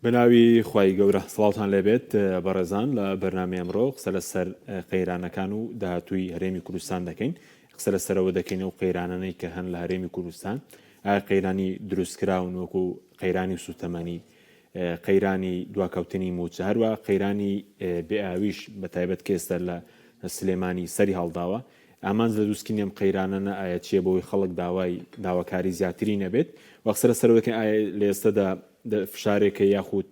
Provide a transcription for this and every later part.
بەناوی خوای گەورە سڵاوتان لێبێت بەڕێزان لە بەرنامەی ئەمڕۆ قسە لەسەر قەیرانەکان و داهاتووی هەرێمی کوردستان دەکەین قسە لەسەرەوە دەکەین ئەو قەیرانانەی کە هەن لە هەرێمی کوردستان ئایا قەیرانی دروستکراون وەکو قەیرانی سوتەمەنی قەیرانی دواکەوتنی موچە هەروە قەیرانی بێئاویش بە تایبەت کە ئێستا لە سلێمانی سەری هەڵداوە ئامانج لە دروستکردنی ئەم قەیرانانە ئایا چییە بۆی خەڵک داوای داواکاری زیاتری نەبێت و قسە لەسەرەوە دەکەین ئایا لە ئێستەدا فشارێکە یاخود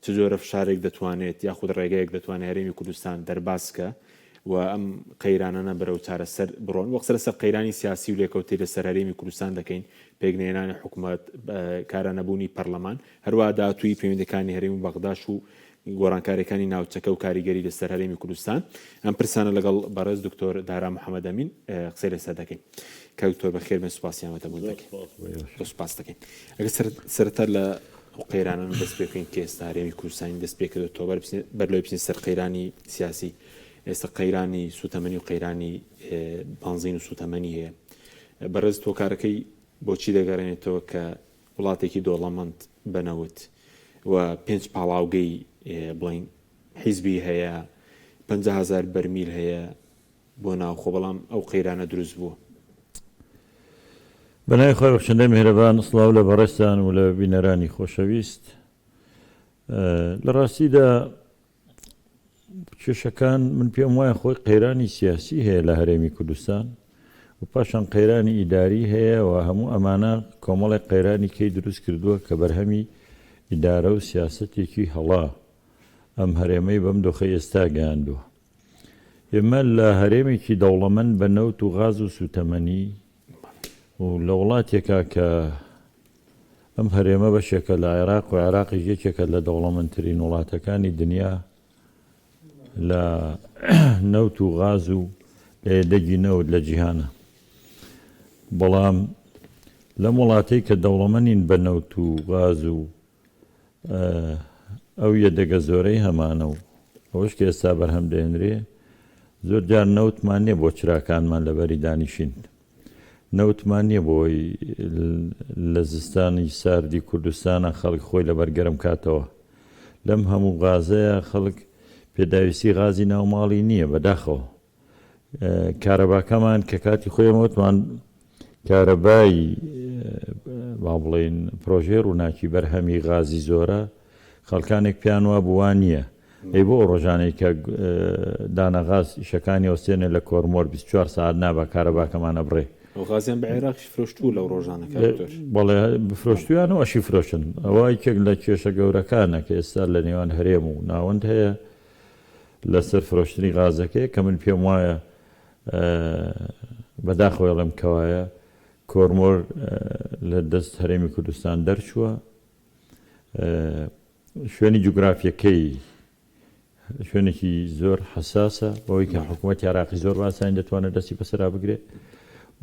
چ جۆرە فشارێک دەتوانێت یاخود ڕێگەیەک دەتوانێت هەرێمی کوردستان دەرباز کە و ئەم قەیرانانە بەرەو چارەسەر بڕۆن وە قسە لەسەر قەیرانی سیاسی و لێکەوتەی لەسەر هەرێمی کوردستان دەکەین پێکنەهێنانی حکومەت کارا نەبوونی پەرلەمان هەروەها داهاتووی پەیوەندیەکانی هەرێم و بەغداش و گۆڕانکاریەکانی ناوچەکە و کاریگەری لەسەر هەرێمی کوردستان ئەم پرسانە لەگەڵ بەڕێز دکتۆر دارا محەمەد ئەمین قسەی لەسەر دەکەین. کاک دکتۆر بەخێر بێن سوپاسی ئامادەبوون دەکەین. زۆر سوپاس دەکەین. ئەگەر سەرەتا لە ئەو قەیرانانە دەست پێ بکەین کە ئێستا هەرێمی کوردستانی دەست پێ کردووەتەوە بەر بەر لەوەی بچین سەر قەیرانی سیاسی ئێستا قەیرانی سوتەمەنی و قەیرانی بانزین و سوتەمەنی هەیە بەڕێز تۆکارەکەی بۆچی دەگەڕێنێتەوە کە وڵاتێکی دۆڵەمەند بە نەوت و پێنج پاڵاوگەی بڵین حیزبی هەیە 50هزار بەرمیل هەیە بۆ ناوخۆ بەڵام ئەو قەیرانە دروست بووە. بەناوی خوای بەخشندەی میهرەبان سڵاو لە بەڕێزتان و لە بینەرانی خۆشەویست لە ڕاستیدا کێشەکان من پێم وایە خۆی قەیرانی سیاسی هەیە لە هەرێمی کوردستان و پاشان قەیرانی ئیداری هەیە و هەموو ئەمانە کۆمەڵێک قەیرانی کەی دروست کردووە کە بەرهەمی ئیدارە و سیاسەتێکی هەڵا ئەم هەرێمەی بەم دۆخەی ئێستا گەیاندووە. ئێمە لە هەرێمێکی دەوڵەمەند بە نەوت و غاز و سووتەمەنی و لە وڵاتێکا کە ئەم هەرێمە بەشێکە لە عێراق و عێراقیش یەکێکە لە دەوڵەمەندترین وڵاتەکانی دنیا لە نەوت و غاز و لە یەدەگی نەوت لە جیهانە. بەڵام لەم وڵاتەی کە دەوڵەمەنین بە نەوت و غاز و ئەو یەدەگە زۆرەی هەمانە و ئەوەش کە ئێستا بەرهەم دەهێنرێ زۆر جار نەوتمان نییە بۆ چراکانمان لەبەری دانیشین نەوتمان نییە بۆی لە زستانی ساردی کوردستانە خەڵک خۆی لەبەر گەرم کاتەوە لەم هەموو غازەیە خەڵک پێداویستی غازی ناوماڵی نییە بەداخەوە کارەباکەمان کە کاتی خۆی ئێمە وتمان کارەبای با بڵێین پرۆژەی ڕووناکی بەرهەمی غازی زۆرە خەڵکانێک پێیان وا بوو وا نییە ئەی بۆ ئەو ڕۆژانەی کە دانەغاز ئیشەکانی وەستێنێ لە کۆرمۆر 24 سەعات نابا کارەباکەمان ئەبڕێ ئەو غازیان بە عێراقیش فرۆشتوو لەو ڕۆژانە کاک دکتۆر. بەڵێ بفرۆشتویان و ئەشی فرۆشن ئەوە یەکێک لە کێشە گەورەکانە کە ئێستا لە نێوان هەرێم و ناوەند هەیە لەسەر فرۆشتنی غازەکەیە کە من پێم وایە بەداخەوە ئەڵێم کەوایە کۆرمۆر لە دەست هەرێمی کوردستان دەرچووە شوێنی جوگرافیەکەی شوێنێکی زۆر حساسە بەوەی کە حکوومەتی عراقی زۆر باسانی دەتوانێت دەستی بەسەرا بگرێت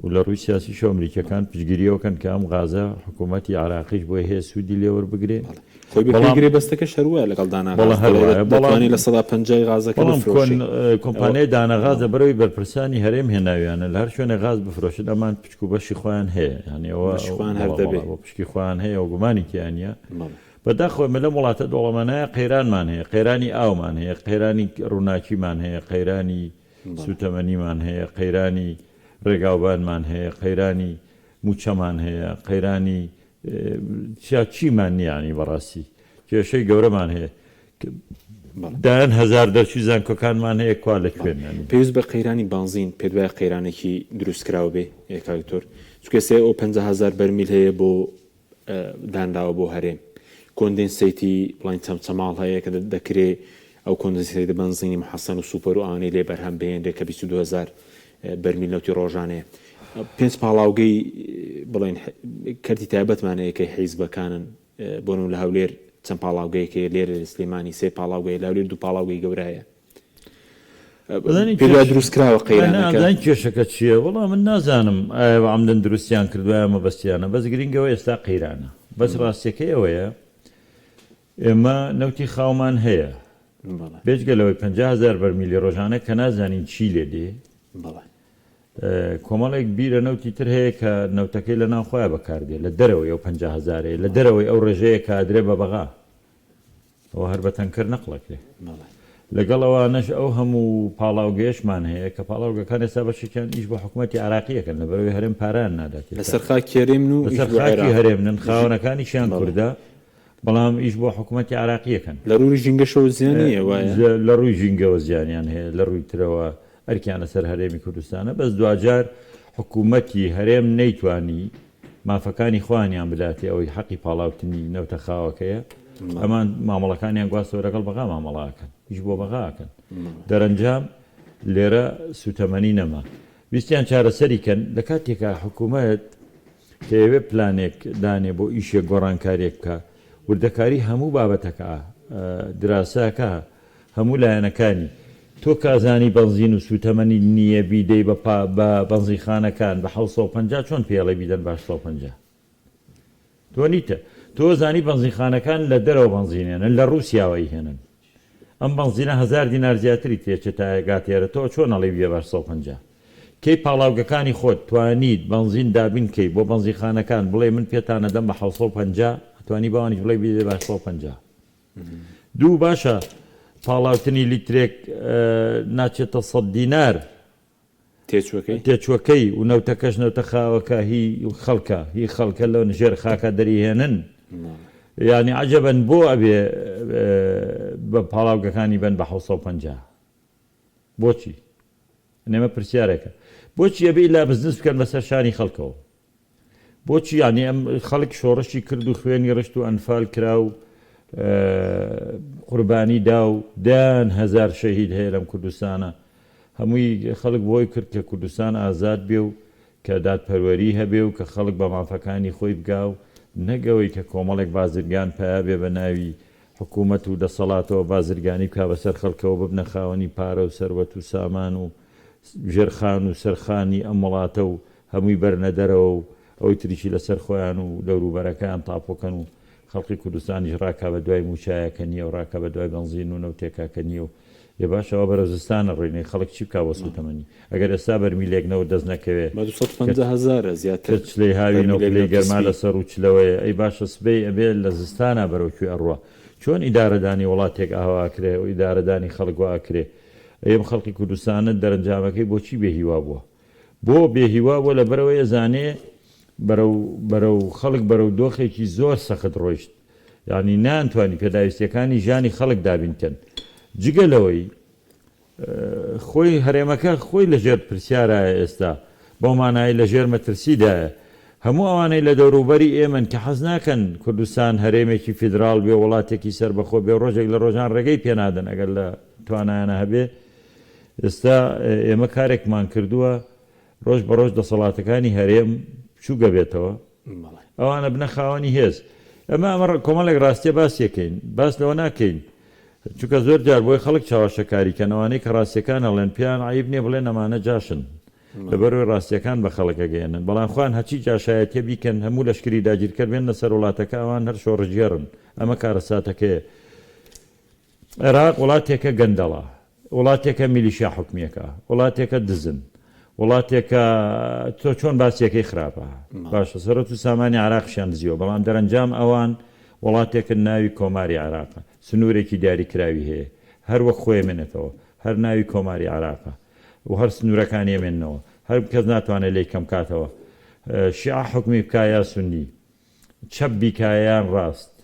و لە ڕووی سیاسیشەوە ئەمریکیەکان پشتگیری ئەوە کەن کە ئەم غازە حکوومەتی عێراقیش بۆی هەیە سوودی لێ وەربگرێ. خۆی بە پێی بەڵام گرێبەستەکەش هەر وایە لەگەڵ دانا بەڵێ غاز هەر دەڵێ وایە بەڵام دەتوانێ 50% غازەکە بەڵام کۆن بفرۆشێ. ئەوە کۆمپانیای دانا غاز بەڵێ. لەبەرئەوەی بەرپرسانی هەرێم هێناویانە لە هەر شوێنێک غاز بفرۆشن ئەمان پشک و بەشی خۆیان هەیە یانی ئەوە بەشی خۆیان هەر بەڵێ دەبێ. بەڵێ بۆ پشکی خۆیان هەیە و گومانی تیا نییە. بەڵێ. بەداخەوە ئێمە لەم وڵاتە دەوڵەمەنایە قەیرانمان هەیە قەیرانی ئاومان هەیە قەیرانی ڕووناکیمان هەیە قەیرانی سوتەمەنیمان هەیە، قەیرانی ڕێگاوبانمان هەیە، قەیرانی موچەمان هەیە، قەیرانی چیا چیمان نییە یانی بەڕاستی کێشەی گەورەمان هەیە. دایان هەزار دەرچووی زانکۆکانمان هەیە کوا لە کوێن یانی. پێویست بە قەیرانی بانزین پێت وایە قەیرانێکی دروستکراو بێ کاک دکتۆر؟ چونکە ئێستا ئەو 50 هەزار بەرمیل هەیە بۆ دانراوە بۆ هەرێم کۆندێنسەیتی بڵین چەمچەماڵ هەیە کە دەکرێ ئەو کۆندێنسەیتە بەنزینی محەسەن و سوپەر و ئەوانەی لێ بەرهەم بهێنرێ کە 22 هەزار بەرمیل نەوتی ڕۆژانەیە پێنج پاڵاوگەی بڵێن کەرتی تایبەتمان هەیە کە حیزبەکانن بۆ نموونە لە هەولێر چەند پاڵاوگەیەک هەیە لێرە لە سلێمانی سێ پاڵاوگەیە لە هەولێر دوو پاڵاوگەی گەورە هەیە بزانی پێت وایە کێش دروست کراوە قەیرانەکە؟ نازانی کێشەکە چییە؟ وەڵا من نازانم ئایا بە عەمدەن دروستیان کردووە یا مەبەستیانە بەس گرینگ ئەوەیە ئێستا قەیرانە بەس ڕاستیەکەی ئەوەیە ئێمە نەوتی خاومان هەیە بەڵێ بێجگە لەوەی 50 هەزار بەرمیلی ڕۆژانە کە نازانین چی لێ دێ بەڵێ کۆمەڵێک بیرە نەوتی تر هەیە کە نەوتەکەی لە ناو خۆیان بەکاردێ لە دەرەوەی ئەو 50 هەزارەیە لە دەرەوەی ئەو ڕێژەیە کە ئەدرێ بە بەغا. ئەوە هەر بە تەنکەر نەقڵەکرێ. لەگەڵ ئەوانەش ئەو هەموو پاڵاوگەیەشمان هەیە کە پاڵاوگەکان ئێستا بەشێکیان ئیش بۆ حکوومەتی عێراقی ئەکەن لەبەرئەوەی هەرێم پارەیان ناداتێ. لەسەر خاکی هەرێمن و ئیش لەسەر بۆ خاکی عێراق. هەرێمنن، خاوەنەکانیشیان کوردە، بەڵام ئیش بۆ حکوومەتی عێراقی ئەکەن. لە رووی ژینگەشەوە زیان نییە وایە؟ لە رووی ژینگەوە زیانیان هەیە، لە رووی ترەوە ئەرکیان لەسەر هەرێمی کوردستانە، بەس دواجار حکوومەتی هەرێم نەیتوانی مافەکانی خۆیانیان بداتێ ئەوەی حەقی پاڵاوتنی نەوتە خاوەکەیە ئەمان مامەڵەکانیان گواستەوە لەگەڵ بەغا مامەڵە ئەکەن ئیش بۆ بەغا ئەکەن دەرەنجام لێرە سوتەمەنی نەما ویستیان چارەسەری کەن لە کاتێکا حکوومەت کە ئەوێ پلانێک دانێ بۆ ئیشێک گۆڕانکاریەک بکە وردەکاری هەموو بابەتەکە دراساکە هەموو لایەنەکانی. تۆ کە ئەزانی بەنزین و سوتەمەنیت نییە بیدەی بە پا بە بەنزینخانەکان بە 750 چۆن پێی ئەڵێی بیدەن بە 850؟ تۆ نیتە. تۆ ئەزانی بەنزینخانەکان لە دەرەوە بەنزین هێنن لە ڕوسیاوە ئەیهێنن. ئەم بەنزینە هەزار دینار زیاتری تێچێ تا ئەگاتە ئێرە تۆ چۆن ئەڵێی بیە بە 850؟ کەی پاڵاوگەکانی خۆت توانیت بەنزین دابین کەی بۆ بەنزینخانەکان بڵێی من پێتان ئەدەم بە 750 ئەتوانی بەوانیش بڵێی بیدەی بە 850؟ دوو باشە پاڵاوتنی لیترێک ناچێتە سەد دینار تێچوەکەی تێچوەکەی و نەوتەکەش نەوتە خاوەکە هی خەڵکە هی خەڵکە لەو ژێر خاکە دەریهێنن یعنی عجبەن بۆ ئەبێ بە پاڵاوگەکانی بن بە 750 بۆچی نێمە پرسیارێکە بۆچی ئەبێ ئیلا بزنس بکەن بەسەر شانی خەڵکەوە بۆچی یانی ئەم خەڵک شۆڕشی کرد و خوێنی ڕشت و ئەنفال کرا و قوربانی دا و دەیان هەزار شەهید هەیە لەم کوردستانە هەمووی خەڵک بۆی کرد کە کوردستان ئازاد بێ و کە دادپەروەری هەبێ و کە خەڵک بە مافەکانی خۆی بگا و نەگەوەی کە کۆمەڵێک بازرگان پیا بێ بە ناوی حکوومەت و دەسەڵاتەوە بازرگانی بکا بەسەر خەڵکەوە ببنە خاوەنی پارە و سەروەت و سامان و ژێرخان و سەرخانی ئەم وڵاتە و هەمووی بەرنە دەرەوە و ئەوی تریشی لەسەر خۆیان و دەوروبەرەکەیان تاپۆ کەن و خەڵقی کوردستانیش ڕاکا بە دوای مووچایە کە نییە و ڕاکا بە دوای بەنزین و نەوتێکا کە نییە و ئێ باشە ئەوە بەرەو زستانە ڕۆین ئەی خەڵک چی بکا بۆ سووتەمەنی ئەگەر ئێستا بەرمیلێک نەوت دەست نەکەوێ بە 250 هەزارە زیاتر کە چلەی هاوینە و بەرمیلێک پلەی نەوتی گەرما سپی. لە سەروو چلەوەیە ئەی باشە سبەی ئەبێ لە زستانا بەرەو کوێ ئەڕوا چۆن ئیدارەدانی وڵاتێک ئاوا ئەکرێ و ئیدارەدانی خەڵک وا ئەکرێ ئەی ئەم خەڵقی کوردستانە دەرەنجامەکەی بۆچی بێ هیوا بووە بۆ بێ هیوا بووە لەبەرئەوەی ئەزانێ بەرەو بەرەو خەڵک بەرەو دۆخێکی زۆر سەخت ڕۆیشت یانی نەیانتوانی پێداویستیەکانی ژیانی خەڵک دابین کەن جگە لەوەی خۆی هەرێمەکە خۆی لەژێر پرسیارایە ئێستا بەو مانایەی لەژێر مەترسیدایە هەموو ئەوانەی لە دەوروبەری ئێمەن کە حەز ناکەن کوردستان هەرێمێکی فیدراڵ بێ وڵاتێکی سەربەخۆ بێ ڕۆژێک لە ڕۆژان ڕێگەی پێنادەن ئەگەر لە توانایانە هەبێ ئێستا ئێمە کارێکمان کردووە ڕۆژ بە ڕۆژ دەسەڵاتەکانی هەرێم بچووک ئەبێتەوە، ئەوان ئەبنە خاوەنی هێز. ئەمە ئەمە کۆمەڵێک ڕاستیە باسی ئەکەین، باس لەوە ناکەین، چونکە زۆر جار بۆی خەڵک چاوەشەکاری کەن، ئەوانەی کە ڕاستیەکان ئەڵێن پێیان عەیب نیە بڵێن ئەمانە جاشن، لەبەرئەوەی ڕاستیەکان بە خەڵک ئەگەیەنن، بەڵام خۆیان هەرچی جاشایەتیە بیکەن هەموو لەشکری داگیرکەر بێننە سەر وڵاتەکە ئەوان هەر شۆڕشگێڕن، ئەمە کارەساتەکەیە. عێراق وڵاتێکە گەندەڵە، وڵاتێکە میلیشیا حوکمیەکە، وڵاتێکە دزن، وڵاتێکە تۆ چۆن باسیەکەی خراپە. باشە سەرۆت و سامانی عێراقیشیان دزیوە، بەڵام دەرەنجام ئەوان وڵاتێکن ناوی کۆماری عێراقە، سنوورێکی دیاریکراوی هەیە، هەر وەک خۆی ئەمێنێتەوە، هەر ناوی کۆماری عێراقە و هەر سنوورەکانی ئەمێننەوە، هەر کەس ناتوانێت لێی کەم کاتەوە، شیعە حوکمی بکا یا سوننی، چەپ بیکا یان ڕاست،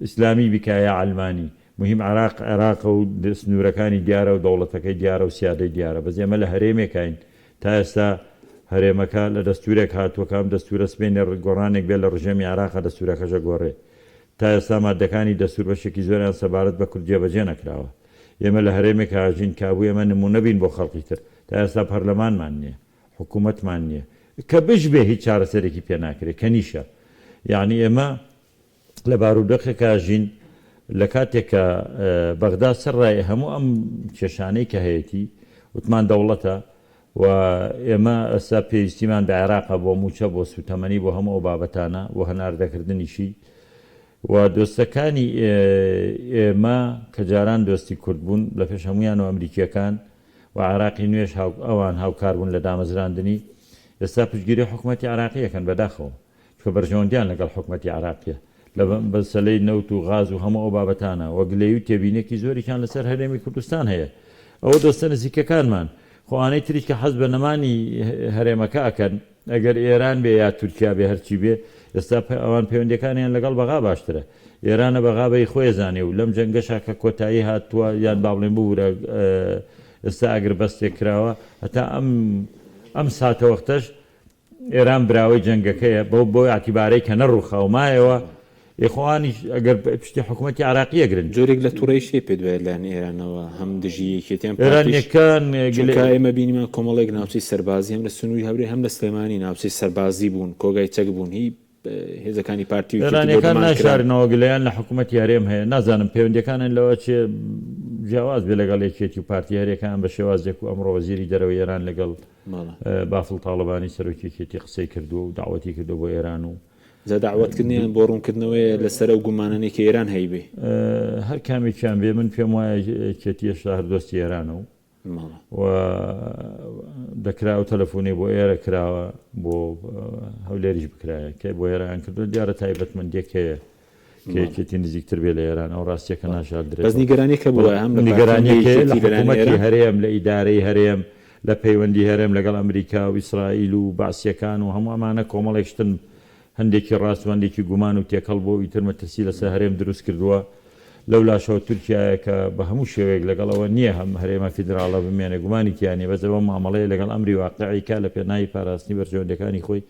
ئیسلامی بیکا یا عەلمانی، موهیم عێراق عێراقە و سنوورەکانی دیارە و دەوڵەتەکەی دیارە و سیادەی دیارە، بەس ئێمە لە هەرێمێکاین تا ئێستا هەرێمەکە لە دەستوورێک هاتووە کە ئەم دەستوورە سبەینێ گۆڕانێک بێ لە ڕژێمی عێراقا دەستوورەکەش ئەگۆڕێ. تا ئێستا ماددەکانی دەستوور بەشێکی زۆریان سەبارەت بە کورد جێبەجێ نەکراوە. ئێمە لە هەرێمێکا ئەژین کە ئەبوو ئێمە نموونە بین بۆ خەڵکی تر. تا ئێستا پەرلەمانمان نییە. حکوومەتمان نییە. کە بشبێ هیچ چارەسەرێکی پێ ناکرێ، کە نیشە. یەعنی ئێمە لە بارودۆخێکا ژین لە کاتێک کە بەغدا سەرڕای هەموو ئەم کێشانەی کە هەیەتی وتمان دەوڵەتە و ئێمە ئێستا پێویستیمان بە عێراقە بۆ مووچە بۆ سووتەمەنی بۆ هەموو ئەو بابەتانە بۆ هەناردەکردنیشی و دۆستەکانی ئێمە کە جاران دۆستی کورد بوون لە پێش هەمویان و ئەمریکیەکان و عێراقی نوێش ئەوان هاوکار بوون لە دامەزراندنی ئێستا پشتگیری حکوومەتی عێراقیەکەن بەداخەوە چونکە بەرژەوەندیان لەگەڵ حکومەتی عێراقیە. لە مەسەلەی نەوت و غاز و هەموو ئەو بابەتانە و گلەیی و تێبینێکی زۆریشیان لەسەر هەرێمی کوردستان هەیە. ئەوە دۆستە نزیکەکانمان. خۆ ئەوانەی تریش کە حەز بە نەمانی هەرێمەکە ئەکەن، ئەگەر ئێران بێ یا تورکیا بێ هەرچی بێ، ئێستا ئەوان پەیوەندیەکانیان لەگەڵ بەغا باشترە. ئێرانە بەغا بەی خۆی ئەزانێ و لەم جەنگەشا کە کۆتایی هاتووە یان با بڵێین ببورە ئێستا ئاگربەستێک کراوە هەتا ئەم ئەم ساتەوەختەش ئێران براوەی جەنگەکەیە بەو بەو ئیعتیبارەی کە نەڕووخا و مایەوە، ئێ خۆ ئەوانیش ئەگەر پشتی حکوومەتی عێراقی ئەگرن. جۆرێک لە توڕەیش هەیە پێت وایە لەلایەن ئێرانەوە هەم دژی یەکێتی هەم پارتیش؟ ئێرانییەکان گلە. چونکە ئێمە بینیمان کۆمەڵێک ناوچەی سەربازی هەم لە سنووری هەولێر هەم لە سلێمانی ناوچەی سەربازی بوون، کۆگای چەک بوون هی هێزەکانی پارتی و یەکێتی ئێرانییەکان بۆردومان کران. نایشارنەوە گلەیان لە حکوومەتی هەرێم هەیە، نازانم پەیوەندییەکانیان لەوە چێ جیاواز بێ لەگەڵ یەکێتی و پارتی هەریەکەیان بە شێوازێک و ئەمڕۆ وەزیری دەرەوەی ئێران لەگەڵ بافڵ تاڵەبانی سەرۆکی یەکێتی قسەی کردووە و دەعوەتی کردووە بۆ ئێران و. جا دەعوەتکردنیان بۆ ڕوونکردنەوەیە لەسەر ئەو گومانانەی کە ئێران هەیبێ. هەر کامێکیان بێ من پێم وایە یەکێتی هێشتا هەر دۆستی ئێرانە و و دەکرا ئەو تەلەفۆنەی بۆ ئێرە کراوە بۆ هەولێریش بکرایە کە بۆ ئێران کردووە دیارە تایبەتمەندیەک هەیە کە یەکێتی نزیکتر بێ لە ئێران ئەو ڕاستیەکە ناشاردرێتەوە. بەس نیگەرانیەک هەبووە هەم لە پارتی هەم لە نیگەرانیەک هەیە لە یەکێتی لەلایەن حکوومەتی ئێران. هەرێم لە ئیدارەی هەرێم لە پەیوەندی هەرێم لەگەڵ ئەمریکا و ئیسرائیل و بەعسیەکان و هەموو ئەمانە کۆمەڵێک شتن هەندێکی ڕاست و هەندێکی گومان و تێکەڵ بووە و ئیتر مەترسی لەسەر هەرێم دروست کردووە. لەو لاشەوە تورکیایە کە بە هەموو شێوەیەک لەگەڵ ئەوە نییە هەم هەرێمە فیدراڵە بمێنێ گومانی تیا نییە بەس ئەوە مامەڵەیە لەگەڵ ئەمری واقعی کا لە پێناوی پاراستنی بەرژەوەندیەکانی خۆی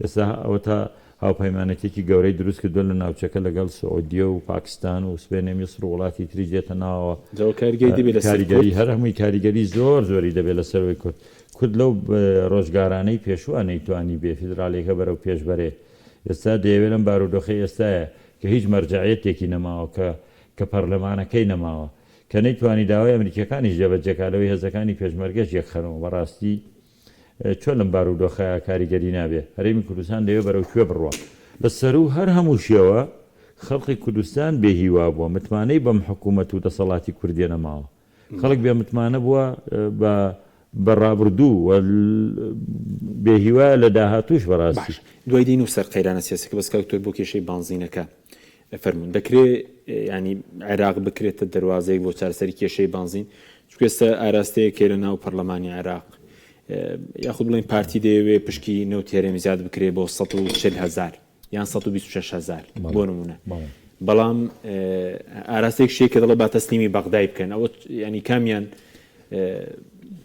ئێستا ئەوەتا هاوپەیمانێتیەکی گەورەی دروست کردووە لە ناوچەکە لەگەڵ سعودیە و پاکستان و سپێنێ میسر و وڵاتی تریش دێتە ناوەوە. جا ئەوە کاریگەری دەبێت لەسەر کاریگەری کورد؟ هەر هەمووی کاریگەری زۆر زۆری دەبێت لەسەر ئەوەی کورد. کورد لەو ڕۆژگارانەی پێشووە نەیتوانی بێ فیدراڵیەکە بەرەو پێش بەرێ. ئێستا دەیەوێت لەم بارودۆخەی ئێستایە کە هیچ مەرجەعیەتێکی نەماوە کە کە پەرلەمانەکەی نەماوە کە نەیتوانی داوای ئەمریکیەکانیش جێبەجێ کا لەوەی هێزەکانی پێشمەرگەش یەکخەنەوە بەڕاستی چۆن لەم بارودۆخەیا کاریگەری نابێ؟ هەرێمی کوردستان دەیەوێ بەرەو کوێ بڕوا؟ لە سەروو هەر هەمووشیەوە خەڵقی کوردستان بێ هیوا بووە، متمانەی بەم حکوومەت و دەسەڵاتی کوردیە نەماوە. خەڵک بێ متمانە بووە بە بە ڕابردوو و بێ هیوایە لە داهاتووش بەڕاستی. باش دوای دێین و سەر قەیرانە سیاسیەکە بەس کاک دکتۆر بۆ کێشەی بانزینەکە فەرموون دەکرێ یانی عێراق بکرێتە دەروازەیەک بۆ چارەسەری کێشەی بانزین چونکە ئێستا ئاراستەیەک هەیە لە ناو پەرلەمانی عێراق یاخود بڵێن پارتی دەیەوێ پشکی نەوتی هەرێم زیاد بکرێ بۆ 140 هزار یان 126 هزار بۆ نمونە بەڵام ئاراستێک شەیە کە دەڵێ با تەسلیمی بەغدای بکەن ئەوە ینی کامیان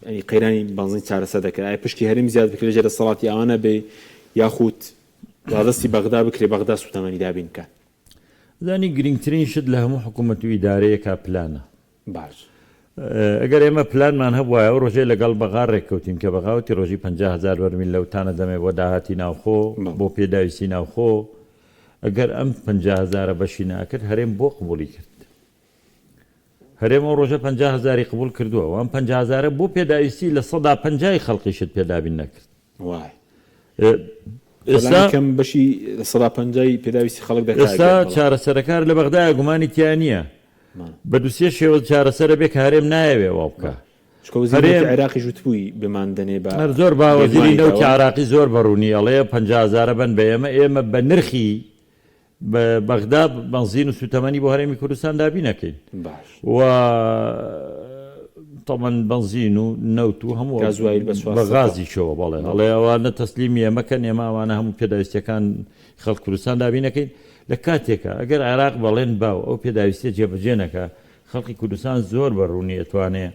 ینی قەیرانی بەنزین چارەسەر دەکرد ئایا پشکی هەرێم زیاد بکرێت لەژێر دەسەڵاتی ئەوانە بێ یاخود ڕادەستی بەغدا بکرێ بەغدا سوتەمەنی دابین بکات. زانی گرینگترین شت لە هەموو حکوومەت و ئیدارەیەکا پلانە. باش. ئەگەر ئێمە پلانمان هەبوایە ئەو ڕۆژەی لەگەڵ بەغا ڕێککەوتین کە بەغا وتی ڕۆژی 50 هەزار بەرمیل نەوتانە دەمێ بۆ داهاتی ناوخۆ بۆ پێداویستی ناوخۆ ئەگەر ئەم 50 هەزارە بەشی ناکرد هەرێم بۆ قبوڵی کرد؟ هەرێم ئەو ڕۆژە 50 هەزاری قبوڵ کردووە و ئەم 50 هەزارە بۆ پێداویستی 50%ی خەڵقیشت پێ دابین نەکرد. وایە. ئێستا کەم بەشی 50%ی پێداویستی خەڵک دەکات. ئێستا چارەسەرەکە هەر لە بەغدایە گومانی تیا نییە. بە دوو سێ شێوە چارەسەرە بێ کە هەرێم نایەوێ وا بکا. چونکە وەزیری نەوتی عێراقیش وتبووی بماندەنێ بە هەر زۆر با وەزیری نەوتی عێراقی زۆر بە ڕوونی ئەڵێ 50 هەزارە بەن بە ئێمە ئێمە بە نرخی بەغدا بەنزین و سوتەمەنی بۆ هەرێمی کوردستان دابین ئەکەین و تەمەن بەنزین و نەوت و هەموو بە غازیشەوە بەڵێ ئەڵێ ئەوانە تەسلیمی ئێمەکەن ئێمە ئەوانە هەموو پێداویستیەکان خەڵک کوردستان دابین ئەکەین لە کاتێکا ئەگەر عێراق بەڵێن باو ئەو پێداویستیە جێبەجێ نەکا خەڵکی کوردستان زۆر بە ڕوونی ئەتوانێ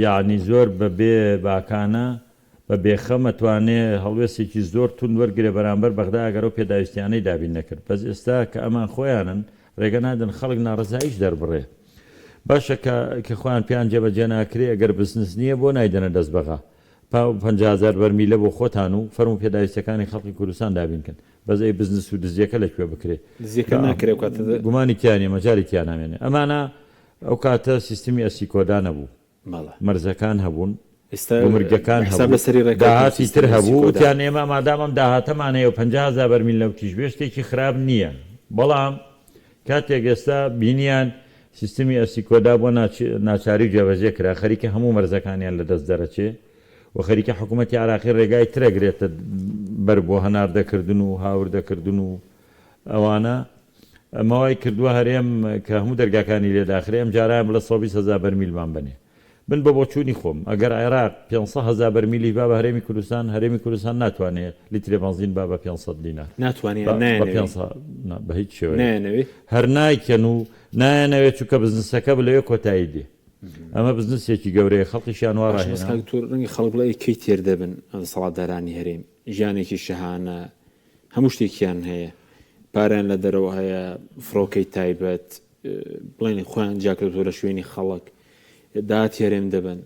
یعنی زۆر بە بێ باکانە بە بێخەم ئەتوانێ هەڵوێستێکی زۆر توند وەرگرێ بەرامبەر بەغدا ئەگەر ئەو پێداویستیانەی دابین نەکرد بەس ئێستا کە ئەمان خۆیانن ڕێگە نادەن خەڵک ناڕەزاییش دەربڕێ باشە کە کە خۆیان پێیان جێبەجێ ناکرێ ئەگەر بزنس نییە بۆ نایدەنە دەست بەغا پا 50 هەزار بەرمیلە بۆ خۆتان و فەرموو پێداویستیەکانی خەڵکی کوردستان دابین کەن بەس ئەی بزنس و دزیەکە لە کوێ بکرێ دزیەکە ناکرێ ئەو کاتە گومانی تیا نیە مەجالی تیا نامێنێ ئەمانە ئەو کاتە سیستمی ئەسیکۆدا نەبوو مەرزەکان هەبوون، گومرگەکان هەبوو، داهاتی تر هەبوو، وتیان ئێمە مادام ئەم داهاتەمان هەیە و 50 هەزار بەرمیل نەوتیش بێ شتێکی خراپ نییە، بەڵام کاتێک ئێستا بینیان سیستمی ئەسیکۆدا بۆ ناچاری و جێبەجێ کرا، خەریکە هەموو مەرزەکانیان لەدەست دەرەچێ و خەریکە حکوومەتی عێراقی رێگای تر ئەگرێتە بەر بۆ هەناردەکردن و هاوردەکردن و. ئەوانە ئەمە وای کردووە هەرێم کە هەموو دەرگاکانی لێ داخرێ ئەم جارەیان بڵێ 120 هەزار بەرمیلمان بەنێ. من بە بۆچوونی خۆم ئەگەر عێراق 500 هەزار بەرمیلیش با بە هەرێمی کوردستان، هەرێمی کوردستان ناتوانێ لیترێ بەنزین با بە 500 دینار. ناتوانێ یان نایانەوێ؟ نا بە هیچ شێوەیەک. نایانەوێ؟ هەر نایکەن و نایانەوێ چونکە بزنسەکە لەوێ کۆتایی دێ. ئەمە بزنسێکی گەورەیە خەڵکیشیان وا باشە بەس ڕاهێنا. کاک دکتۆر ڕەنگە خەڵک بڵێ ئەی کەی تێر دەبن دەسەڵاتدارانی هەرێم؟ ژیانێکی شەهانە هەموو شتێکیان هەیە پارەیان لە دەرەوە هەیە فڕۆکەی تایبەت بڵێن خۆیان جیاکردەوە لە شوێنی خەڵک داهاتی هەرێم دەبن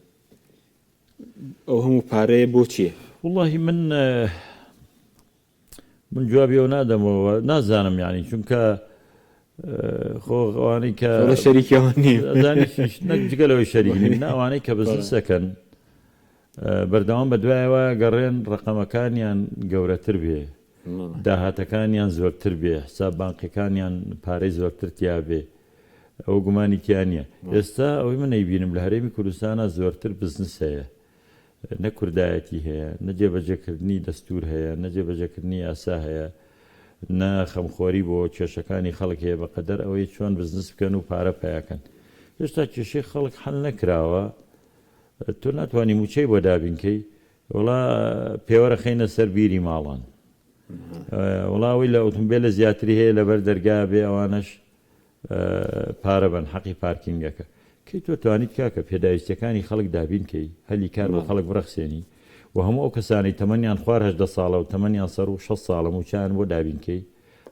ئەو هەموو پارەیە بۆ چییە؟ وڵی من من جوابی ئەو نادەمەوە نازانم یعنی چونکە خۆ ئەوانەی کە شەریکەوە نەک جگە لەوەی شەریک نین ئەوانەی کە بزنسەکەن بەردەوام بەدوایەوە گەڕێن ڕەقەمەکانیان گەورەتر بێ، داهاتەکانیان زۆرتر بێ، حساب بانقیەکانیان پارەی زۆرتر تیا بێ، ئەوە گومانی تیا نیە. ئێستا ئەوەی من ئەیبینم لە هەرێمی کوردستانا زۆرتر بزنس هەیە، نە کوردایەتی هەیە، نە جێبەجێکردنی دەستور هەیە، نە جێبەجێکردنی یاسا هەیە، نە خەمخۆری بۆ کێشەکانی خەڵک هەیە بەقەدەر ئەوەی چۆن بزنس بکەن و پارە پەیاکەن. هێشتا کێشەی خەڵک حەل نەکراوە، تۆ ناتوانی موچەی بۆ دابین کەی وەڵا پێوەرە خەینە سەر بیری ماڵان وەڵا ئەوەی لە ئۆتۆمبێلە زیاتری هەیە لەبەر دەرگا بێ ئەوانەش پارە بن حەقی پارکینگەکە کەی تۆ توانیت کاکە پێداویستیەکانی خەڵک دابین کەی هەلی کار بۆ خەڵک بڕەخسێنی و هەموو ئەو کەسانەی تەمەنیان خوار هەژدە ساڵە و تەمەنیان سەر و 6 ساڵە موچەیان بۆ دابین کەی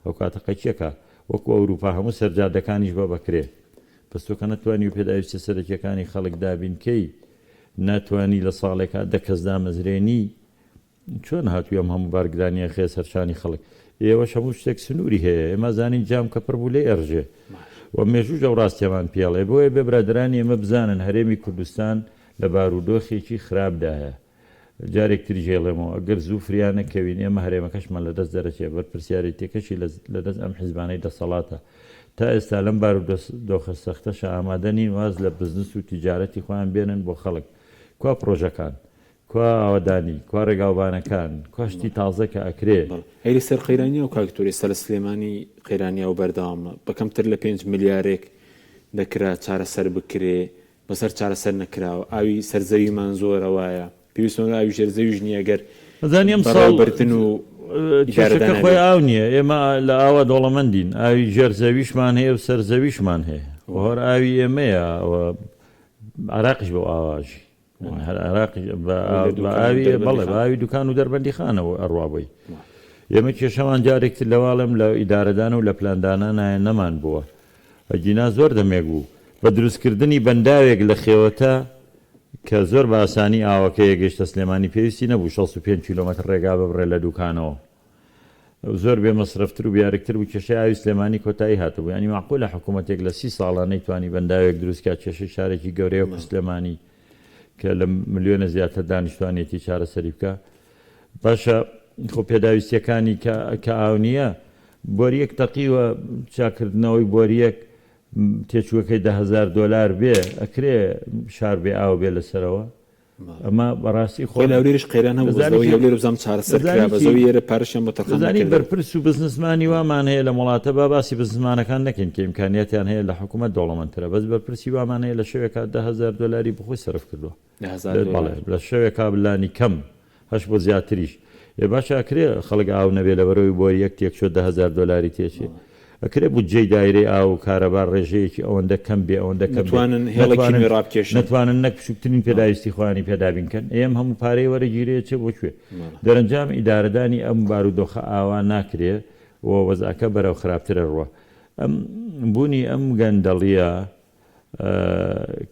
ئەو کاتە قەچیەکە وەکو ئەوروپا هەموو سەرجادەکانیش بە بەکرێ بەس تۆ کە نەتوانی پێداویستیە سەرەکیەکانی خەڵک دابین کەی ناتوانی لە ساڵێکا دە کەس دامەزرێنی چۆن هاتووی ئەم هەموو بارگرانیە خێ سەرشانی خەڵک ئێوەش هەموو شتێک سنووری هەیە ئێمە زانین جام کە پڕ بوو لێ ئەڕژێ و مێژووش ئەو ڕاستیەمان پێڵێ بۆیە بێ برادەرانی ئێمە بزانن هەرێمی کوردستان لە بارودۆخێکی خراپدایە جارێک تریش ئەیڵێمەوە ئەگەر زوو فریا نەکەوین ئێمە هەرێمەکەشمان لەدەست دەرەچێ، بەرپرسیارێتیەکەشی لەدەست ئەم حیزبانەی دەسەڵاتە. تا ئێستا لەم بارودۆخە سەختەشا ئامادە نین واز لە بزنس و تیجارەتی خۆیان بێنن بۆ خەڵک. کوا پڕۆژەکان؟ کوا ئاوەدانی؟ کوا ڕێگاوبانەکان؟ کوا شتی تازە کە ئەکرێ؟ بەڵێ. ئەی لەسەر قەیرانی ئاو کاک دکتۆر ئێستا لە سلێمانی قەیرانی ئاو بەردەوامە بە کەمتر لە پێنج ملیارێک دەکرا چارەسەر بکرێ بەسەر چارەسەر نەکراوە ئاوی سەر زەویمان زۆرە وایە پێویستمان بە ئاوی ژێر زەویش نییە گەر ئەزانی ئەم ساڵ بەڕێوەبردن و کێشەکە ئیدارەدان خۆی هەبێت. ئاو نییە ئێمە لە ئاوا دەوڵەمەندین ئاوی ژێر زەویشمان هەیە و سەر زەویشمان هەیە و هەر ئاوی ئێمەیە و عێراقیش بەو ئاوە ئەژی هەر عێراقیش بە ئەوەی لە بە دوکان و ئاوی بەڵێ بە دەربەندیخان ئاوی دوکان و دەربەندیخانەوە ئەڕوا بۆی ئێمە کێشەمان جارێکتر لەواڵێم لە ئیدارەدان و لە پلاندانانایە نەمان بووە ئەگینا زۆر دەمێک بوو بە دروستکردنی بەنداوێک لە خێوەتە کە زۆر بە ئاسانی ئاوەکەی گەیشتە سلێمانی پێویستی نەبوو 65 کیلۆمەتر ڕێگا ببڕێ لە دوکانەوە زۆر بێ مەسرەفتر و بیارکتر بوو کێشەی ئاوی سلێمانی کۆتایی هاتبوو یانی مەعقولە حکوومەتێک لە سی ساڵا نەیتوانی بەنداوێک دروست کا کێشەی شارێکی گەورەی وەکو سلێمانی کە لە ملیۆنە زیاتر دانیشتوانیەتی چارەسەری بکا باشە خۆ پێداویستیەکانی کە کە ئاو نییە بۆریەک تەقیوە چاکردنەوەی بۆریەک تێچووەکەی 10هزار دۆلار بێ ئەکرێ شار بێ ئاو بێ لەسەرەوە ئەمە بەڕاستی خۆ لە هەولێریش قەیران هەبوو بەس لەوەی هەولێر بزانم چارەسەر کرا بەس ئەوەی ئێرە پارەشیان بۆ تەرخان دەزانی نەکردبوو. بەرپرس و بزنسمانی وامان هەیە لەم وڵاتە با باسی بزنسمانەکان نەکەین کە ئیمکانیاتیان هەیە لە حکومەت دەوڵەمەندترە بەس بەرپرسی وامان هەیە لە شەوێکا 10,000 دۆلاری بۆ خۆی سەرف کردووە 10,000 بەڵێ دۆلار. لە شەوێکا لانی کەم هەش بۆ زیاتریش. ئێ باشە ئەکرێ خەڵک ئاو نەبێ لەبەرئەوەی بۆریەک تێکچوە 10,000 دۆلاری تێچێ؟ ئەکرێ بودجەی دایرەی ئاو و کارەبا ڕێژەیەکی ئەوەندە کەم بێ ئەوەندە کەم بێ نەتوانن هێڵێکی نەتوانن نوێ ڕابکێشن؟ نەتوانن نەک بچوکترین پێداویستی خۆیانی پێ دابین کەن؟ ئێ ئەم هەموو پارەیە وەرەگیرێ ئەچێ بۆ کوێ؟ دەرەنجام ئیدارەدانی ئەم بارودۆخە ئاوا ناکرێ و وەزعەکە بەرەو خراپتر ئەڕوا. ئەم بوونی ئەم گەندەڵیە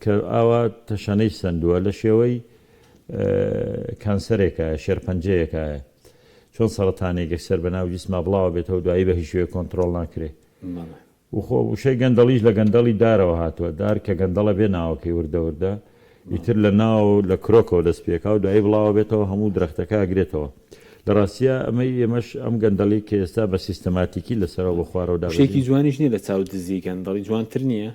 کە ئاوا تەشەنەی سەندووە لە شێوەی کانسەرێکایە، شێرپەنجەیەکایە. چۆن سەرەتانێک یەکسەر بە ناو جیسما بڵاوە بێتەوە دوایی بە هیچ شێوەیەک کۆنتڕۆڵ ناکرێ. و خۆ وشەی گەندەڵیش لە گەندەڵی دارەوە هاتووە. دار کە گەندەڵە بێ ناوەکەی وردە وردە ئیتر لە ناوەوە لە کرۆکەوە دەست پێکا و دوایی بڵاوە بێتەوە هەموو درەختەکە ئەگرێتەوە. لە ڕاستیا ئەمەی ئێمەش ئەم گەندەڵی کە ئێستا بە سیستەماتیکی لە سەرەوە بۆ خوارەوە وشەیەکی دابەزیوە. جوانیش نیە لە چاو دزی گەندەڵی جوانتر نیە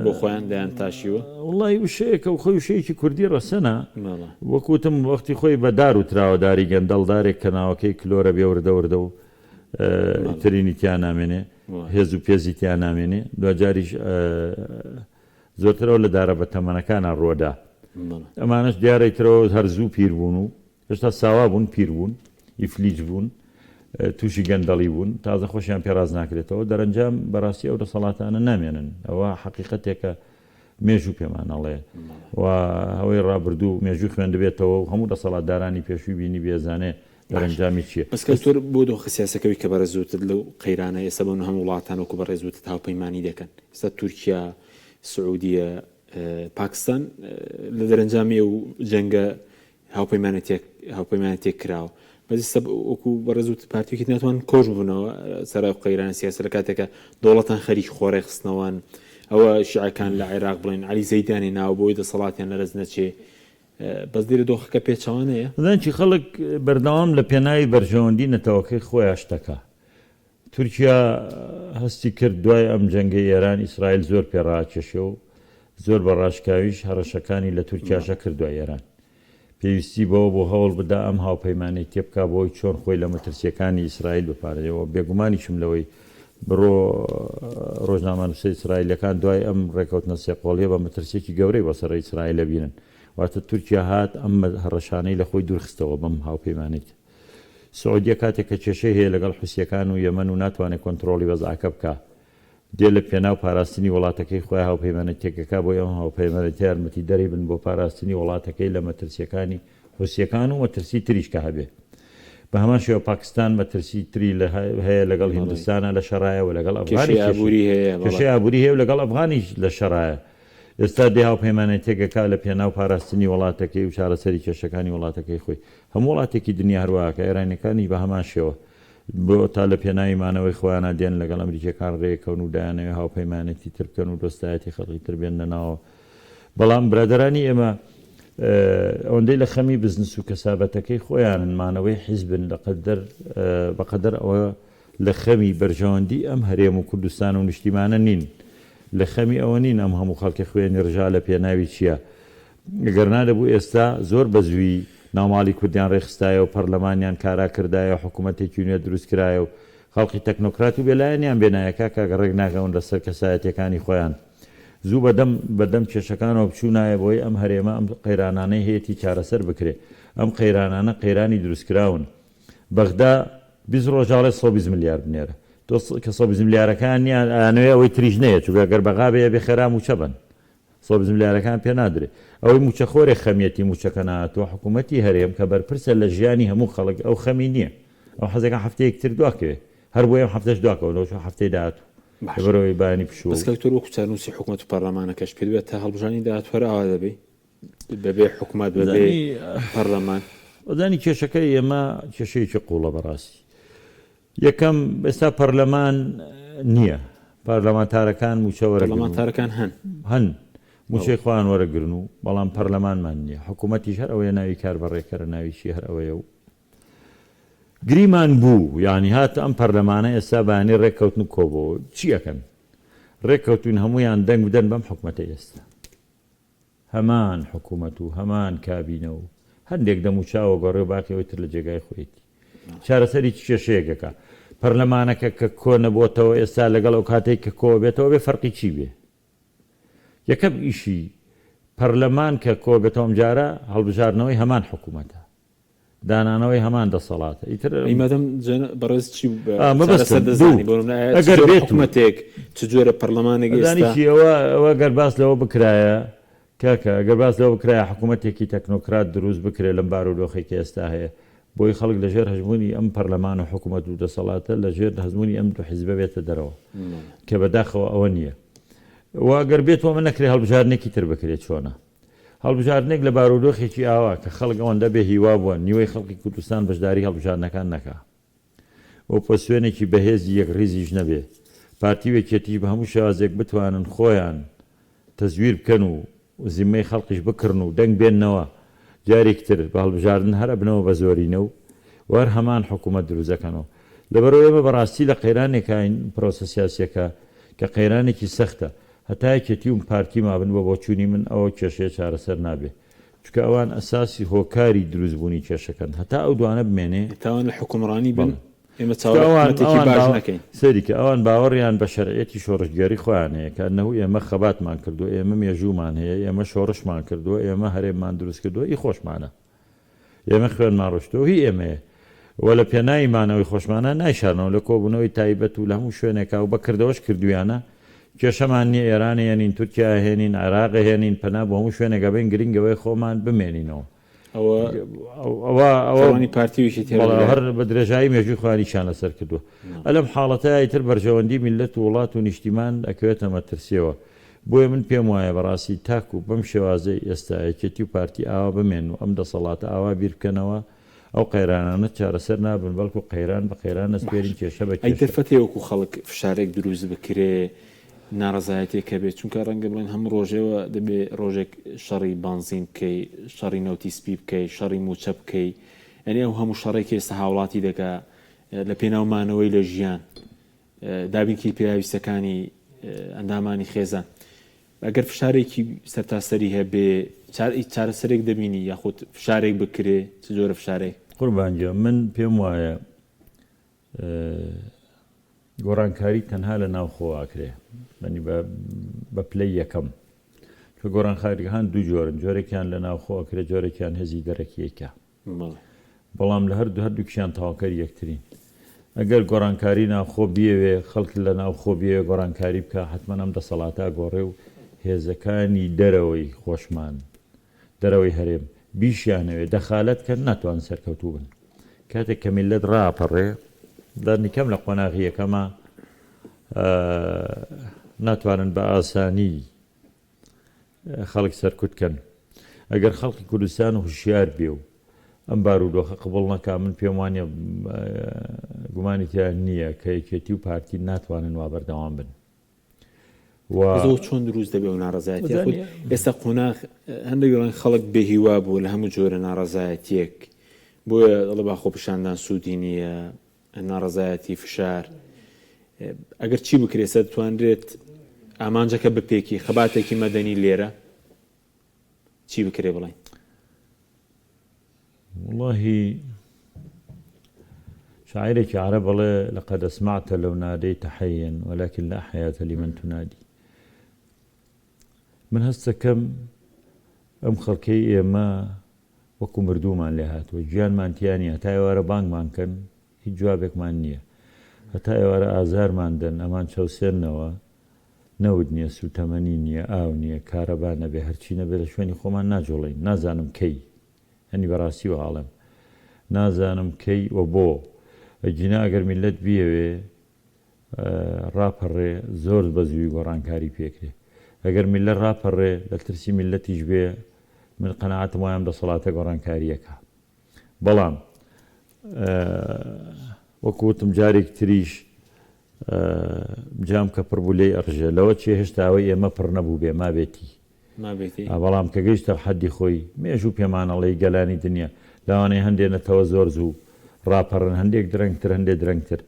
بۆ خۆیان دایان تاشیوە؟ وەڵای وشەیەکە و خۆی وشەیەکی کوردی ڕەسەنە. بەڵێ. وەک وتم وەختی خۆی بە دار وتراوە داری گەندەڵ دارێک کە ناوەکەی کلۆرە بێ وردە وردە و. ترینی تیا نامێنێ، هێز و پێزی تیا نامێنێ، دواجاریش زۆرتر ئەوە لە دارە بەتەمەنەکانا ڕووەدا. ئەمانەش دیارە ئیترەوە هەر زوو پیر بوون و هێشتا ساوا بوون پیر بوون، ئیفلیج بوون، تووشی گەندەڵی بوون، تازە خۆشیان پێ ڕاست ناکرێتەوە، دەرەنجام بەڕاستی ئەو دەسەڵاتانە نامێنن، ئەوە حەقیقەتێکە مێژوو پێمان ئەڵێ و ئەوەی ڕابردوو مێژووی خوێندبێتەوە و هەموو دەسەڵاتدارانی پێشووی بینیبێ ئەزانێ دەرەنجامی چییە. بەس کاک دکتۆر بۆ دۆخە سیاسەکەوی کە بەڕێز وتت لەو قەیرانە ئێستا بۆ هەموو وڵاتان وەکو بەڕێز وتت هاوپەیمانی دەکەن ئێستا تورکیا سعودیە پاکستان لە دەرەنجامی ئەو جەنگە هاوپەیمانێتیەک هاوپەیمانێتیەک کراوە بەس ئێستا وەکو بەڕێز وتت پارتیەکی ناتوان کۆش ببنەوە سەرای قەیران سیاسە لە کاتێکە دەوڵەتان خەریکی خۆڕێخستنەوەن ئەوە شیعەکان لە عێراق بڵێن عەلی زەیدانی ناوە بۆی دەسەڵاتیان لەرز نەچێ بەس لێرە دۆخەکە پێچەوانەیە. ئەزانی چی خەڵک بەردەوام لە پێناوی بەرژەوەندی نەتەوەکەی خۆیا شتەکا. تورکیا هەستی کرد دوای ئەم جەنگەی ئێران ئیسرائیل زۆر پێ ڕاکێشێ و زۆر بە ڕاشکاویش هەڕەشەکانی لە تورکیاش ئەکرد دوای ئێران پێویستی بەوە بوو هەوڵ بدا ئەم هاوپەیمانێتیە بکا بۆی چۆن خۆی لە مەترسیەکانی ئیسرائیل بپارێزێ و بێگومانیشم لەوەی بڕۆ ڕۆژنامەنووسە ئیسرائیلەکان دوای ئەم ڕێکەوتنە سێقۆڵیە بە مەترسیەکی گەورەی بۆ سەر ئیسرائیل ئەبینن واتە تورکیا هات ئەم هەڕەشانەی لە خۆی دوورخستەوە بەم هاوپەیمانێتیە. سعودیە کاتێک کە کێشەی هەیە لەگەڵ حوسیەکان و یەمەن و ناتوانێت کۆنترۆڵی وەزعەکە بکا دێ لە پێناو پاراستنی وڵاتەکەی خۆی هاوپەیمانێتیەک ئەکا بۆی ئەم هاوپەیمانێتیە یارمەتی دەری بن بۆ پاراستنی وڵاتەکەی لە مەترسیەکانی حوسیەکان و مەترسی تریش کە هەبێ بە هەمان شێوە پاکستان مەترسی تری لە هەیە لەگەڵ هیندستانە لە شەڕایە و لەگەڵ ئەفغانی کێشەی ئابووری هەیە و لەگەڵ ئەفغانیش لە شەڕایە ئێستا دێ هاوپەیمانێتیەک ئەکا لە پێناو پاراستنی وڵاتەکەی و چارەسەری کێشەکانی وڵاتەکەی خۆی. هەموو وڵاتێکی دنیا هەر وا ئەکا، ئێرانیەکانیش بە هەمان شێوە. بۆ تا لە پێناوی مانەوەی خۆیانا دێن لەگەڵ ئەمریکیەکان ڕێکەون و دەیانەوێ هاوپەیمانێتی تر بکەن و دۆستایەتی خەڵکی تر بێننە ناوەوە. بەڵام برادەرانی ئێمە ئەوەندەی لە خەمی بزنس و کەسابەتەکەی خۆیانن، مانەوەی حیزبن لە قەدەر بە قەدەر ئەوە لە خەمی بەرژەوەندی ئەم هەرێم و کوردستان و نیشتیمانە نین. لە خەمی ئەوە نین ئەم هەموو خەڵکە خوێنی ڕژا لە پێناوی چیە. گەر نا دەبوو ئێستا زۆر بە زوویی ناوماڵی کوردیان ڕێکخستایە و پەرلەمانیان کارا کردایە و حکوومەتێکی نوێ دروست کرایە و خەڵکی تەکنۆکرات و بێلایەنیان بێنایە کاکە گەر ڕێک ناکەون لە سەر کەسایەتیەکانی خۆیان زوو بە دەم بە دەم کێشەکانەوە بچوونایە بۆی ئەم هەرێمە ئەم قەیرانانەی هەیەتی چارەسەر بکرێ. ئەم قەیرانانە قەیرانی دروستکراون. بەغدا 20 ڕۆژ ئەڵێ 120 ملیار بنێرە تۆ کە 120 ملیارەکان نییە ئەیانەوێ ئەوەی تریش نەیە چونکە گەر بەغا بێ ئەبێ خێرا مووچە بەن 120 ملیارەکان پێ نادرێ ئەوەی مووچەخۆرێ خەمیەتی مووچەکە نەهاتووە حکوومەتی هەرێم کە بەرپرسە لە ژیانی هەموو خەڵک ئەو خەمی نییە ئەو حەزەکە هەفتەیەک تر دواکەوێ هەر بۆیە ئەم هەفتەش دواکەونەوە چون هەفتەی داهاتوو باشە لەبەرئەوەی بەیانی پشووە بەس و کاک تۆر وەکو چارنووسی حکومەت و پەرلەمانەکەش پێت وایە تا هەڵبژاردنی داهاتوو هەر ئاوا دەبی؟ بەبێ حکومەت بەبێ پەرلەمان. ئەزانی کێشەکەی ئێمە کێشەیەکی قوڵە بەڕاستی یەکەم ئێستا پەرلەمان نییە پەرلەمانتارەکان موچە وەرەگرن پەرلەمانتارەکان هەن هەن موچەی خۆیان وەرەگرن و بەڵام پەرلەمانمان نییە حکوومەتیش هەر ئەوەیە ناوی کار بەڕێکەرە ناوی چی هەر ئەوەیە و گریمان بوو یعنی هات ئەم پەرلەمانە ئێستا بەیانی ڕێککەوتن و کۆبەوە چی ئەکەن ڕێککەوتوین هەمویان دەنگ بدەن بەم حکومەتە ئێستا هەمان حکومەت و هەمان کابینە و هەندێک دەموچاو ئەگۆڕێ و باقی ئەوەی تر لە جێگای خۆیەتی. چارەسەری چ کێشەیەک ئەکا؟ پەرلەمانەکە کە کۆ نەبۆتەوە ئێستا لەگەڵ ئەو کاتەی کە کۆ ئەبێتەوە ئەبێ فەرقی چی بێ؟ یەکەم ئیشی پەرلەمان کە کۆ بێتەوە ئەمجارە هەڵبژاردنەوەی هەمان حکومەتە. دانانەوەی هەمان دەسەڵاتە ئیتر. ئەی مادەم جەنا بەڕێز چی بە ئا مەبەستم چارەسەر دوو دەزانی بۆ نمونە ئایا چ ئەگەر جۆرە بێت و حکومەتێک چ جۆرە پەرلەمانێک ئەزانی ئێستا چی ئەوە ئەوە گەر باس لەوە بکرایە کاکە ئەگەر باس لەوە بکرایە حکوومەتێکی تەکنۆکرات دروست بکرێ لەم بارودۆخەی کە ئێستا هەیە بۆی خەڵک لە ژێر هەژموونی ئەم پەرلەمان و حکوومەت و دەسەڵاتە لە ژێر هەژموونی ئەم دوو حیزبە بێتە دەرەوە کە بەداخەوە ئەوە نییە و ئەگەر بێت و ئەمە نەکرێ هەڵبژاردنێکی تر بکرێ چۆنە؟ هەڵبژاردنێک لە بارودۆخێکی ئاوا کە خەڵک ئەوەندە بێ هیوا بووە نیوەی خەڵکی کوردستان بەشداری هەڵبژاردنەکان نەکا، ئۆپۆزسیۆنێکی بەهێزی یەکڕیزیش نەبێ، پارتی و یەکێتیش بە هەموو شێوازێک بتوانن خۆیان تەزویر بکەن و زیممەی خەڵکیش بکڕن و دەنگ بێننەوە، جارێکی تر بە هەڵبژاردن هەر ئەبنەوە بە زۆرینە و هەر هەمان حکوومەت دروست ئەکەنەوە. لەبەرئەوەی ئێمە بەڕاستی لە قەیرانێکاین پرۆسە سیاسییەکە کە قەیرانێکی سەختە، هەتا یەکێتی و پارتی مابن بە بۆچوونی من ئەوە کێشەیە چارەسەر نابێ چونکە ئەوان ئەساسی هۆکاری دروست بوونی کێشەکەن هەتا ئەو دوانە بمێنێ هەتا ئەوان لە حوکمڕانی بن. بەڵێ. ئێمە چاوەڕێی حکومەتێکی باش نەکەین. سەیری کە ئەوان باوەڕیان بە شەرعیەتی شۆڕشگێڕی خۆیان هەیە کە ئەنەهو ئێمە خەباتمان کردووە، ئێمە مێژوومان هەیە، ئێمە شۆڕشمان کردووە، ئێمە هەرێممان دروست کردووە، ئی خۆشمانە. ئێمە خوێنمان ڕشتووە و هی ئێمەیە و لە پێناوی مانەوەی خۆشمانە نایشارنەوە لە کۆبوونەوەی تایبەت و لە هەموو شوێنێکا و بە کردەوەش کردوویانە. کێشەمان نییە ئێران ئەهێنین، تورکیا ئەهێنین، عێراق ئەهێنین، پەنا بۆ هەموو شوێنێک ئەبەین، گرنگ ئەوەیە خۆمان بمێنینەوە. ئەوە ئەوە ئەوە فەرمانی پارتی و یەکێتی بەڵێ هەر بە درێژایی مێژووی خۆیان ئیشیان لەسەر کردووە. ئەلەم حاڵەتەیا ئیتر بەرژەوەندی میللەت و وڵات و نیشتیمان ئەکەوێتە مەترسیەوە. بۆیە من پێم وایە بەڕاستی تاکو بەم شێوازەی ئێستا یەکێتی و پارتی ئاوا بمێنن و ئەم دەسەڵاتە ئاوا بیر بکەنەوە ئەو قەیرانانە چارەسەر نابن بەڵکو قەیران بە قەیران ئەسپێرین کێشە بە کێشە. ئەی دەرفەت هەیە وەکو خەڵک فشارێک دروست بکرێ ناڕەزایەتیەک هەبێ چونکە ڕەنگە بڵێن هەموو ڕۆژێوە دەبێ ڕۆژێک شەڕی بەنزین بکەی شەڕی نەوتی سپی بکەی شەڕی موچە بکەی یعنی ئەو هەموو شەڕێک ئێستا هاوڵاتی دەکا لە پێناو مانەوەی لە ژیان دابینکردنی پێداویستەکانی ئەندامانی خێزان ئەگەر فشارێکی سەرتاسەری هەبێ چارەسەرێک دەبینی یاخود فشارێک بکرێ چ جۆرە فشارێک؟ قوربان گیان من پێم وایە گۆڕانکاری تەنها لە ناوخۆ ئاکرێ بەنی بە پلەی یەکەم کە گۆڕانخاریەکان دوو جۆرن جۆرێکیان لە ناوخۆ ئەکرێ جۆرێکیان هێزی دەرەکیەکە بەڵام لە هەردوو هەردووکیان تەواوکەری یەکترین. ئەگەر گۆڕانکاری ناوخۆ بیەوێ، خەڵک لە ناوخۆ بیەوێ گۆڕانکاری بکا، حەتمەن ئەم دەسەڵاتە ئەگۆڕێ و هێزەکانی دەرەوەی خۆشمان، دەرەوەی هەرێم، بیشیانەوێ دەخالەت کەن ناتوانن سەرکەوتوو بن. کاتێک کە میللەت ڕائەپەڕێ، لانیکەم لە قۆناغی یەکەما ناتوانن بە ئاسانی خەڵک سەرکوت کەن. ئەگەر خەڵکی کوردستان هوشیار بێ و ئەم بارودۆخە قبوڵ نەکا من پێم وانیە گومانی تیا نییە کە یەکێتی و پارتی ناتوانن وا بەردەوام بن. و زۆر چۆن دروست دەبێ و ناڕەزایەتی خود ئێستا قۆناغ هەندێک دەڵێن خەڵک بێهیوا بوو لە هەموو جۆرە ناڕەزایەتیەک بۆیە دەڵێ با خۆپیشاندان سوودی نییە ناڕەزایەتی، فشار، ئەگەر چی بکرێت سەر توانرێت ئامانجەکە بپێکی، خەباتێکی مەدەنی لێرە چی بکرێ بڵێن؟ وەڵاهی شاعیرێکی عەرەب ئەڵێ لقد اسمعت لو ناديت حيا ولكن لا حياة لمن تنادي من هەستەکەم ئەم خەڵکەی ئێمە وەکو مردوومان لێ هاتووە گیانمان تیا نیە هەتا ئێوارە بانگمان کەن هیچ جوابێکمان نیە هەتا ئێوارە ئازارمان دەن ئەمان چەوسێننەوە نەوت نیە سوتەمەنی نیە ئاو نیە کارەبا نەبێ هەرچی نەبێ لە شوێنی خۆمان ناجوڵێین نازانم کەی هەنی بەڕاستی وا ئەڵێم نازانم کەی و بۆ ئەگینا ئەگەر میللەت بیەوێ ڕاپەڕێ زۆر بە زووی گۆڕانکاری پێکرێ ئەگەر میللەت ڕاپەڕێ لە ترسی میللەتیش بێ من قەناعەتم وایە ئەم دەسەڵاتە گۆڕانکاریەکە بەڵام وەکو وتم جارێک تریش جام کە پڕ بوو لێی ئەڕژێ لەوە چێ هێشتا ئەوەی ئێمە پڕ نەبوو بێ مابێتی مابێتی. بەڵام کە گەیشتە حەدی خۆی، مێژوو پێمان ئەڵێی گەلانی دنیا، لەوانەیە هەندێ نەتەوە زۆر زوو ڕاپەڕن، هەندێک درەنگتر، هەندێ درەنگتر،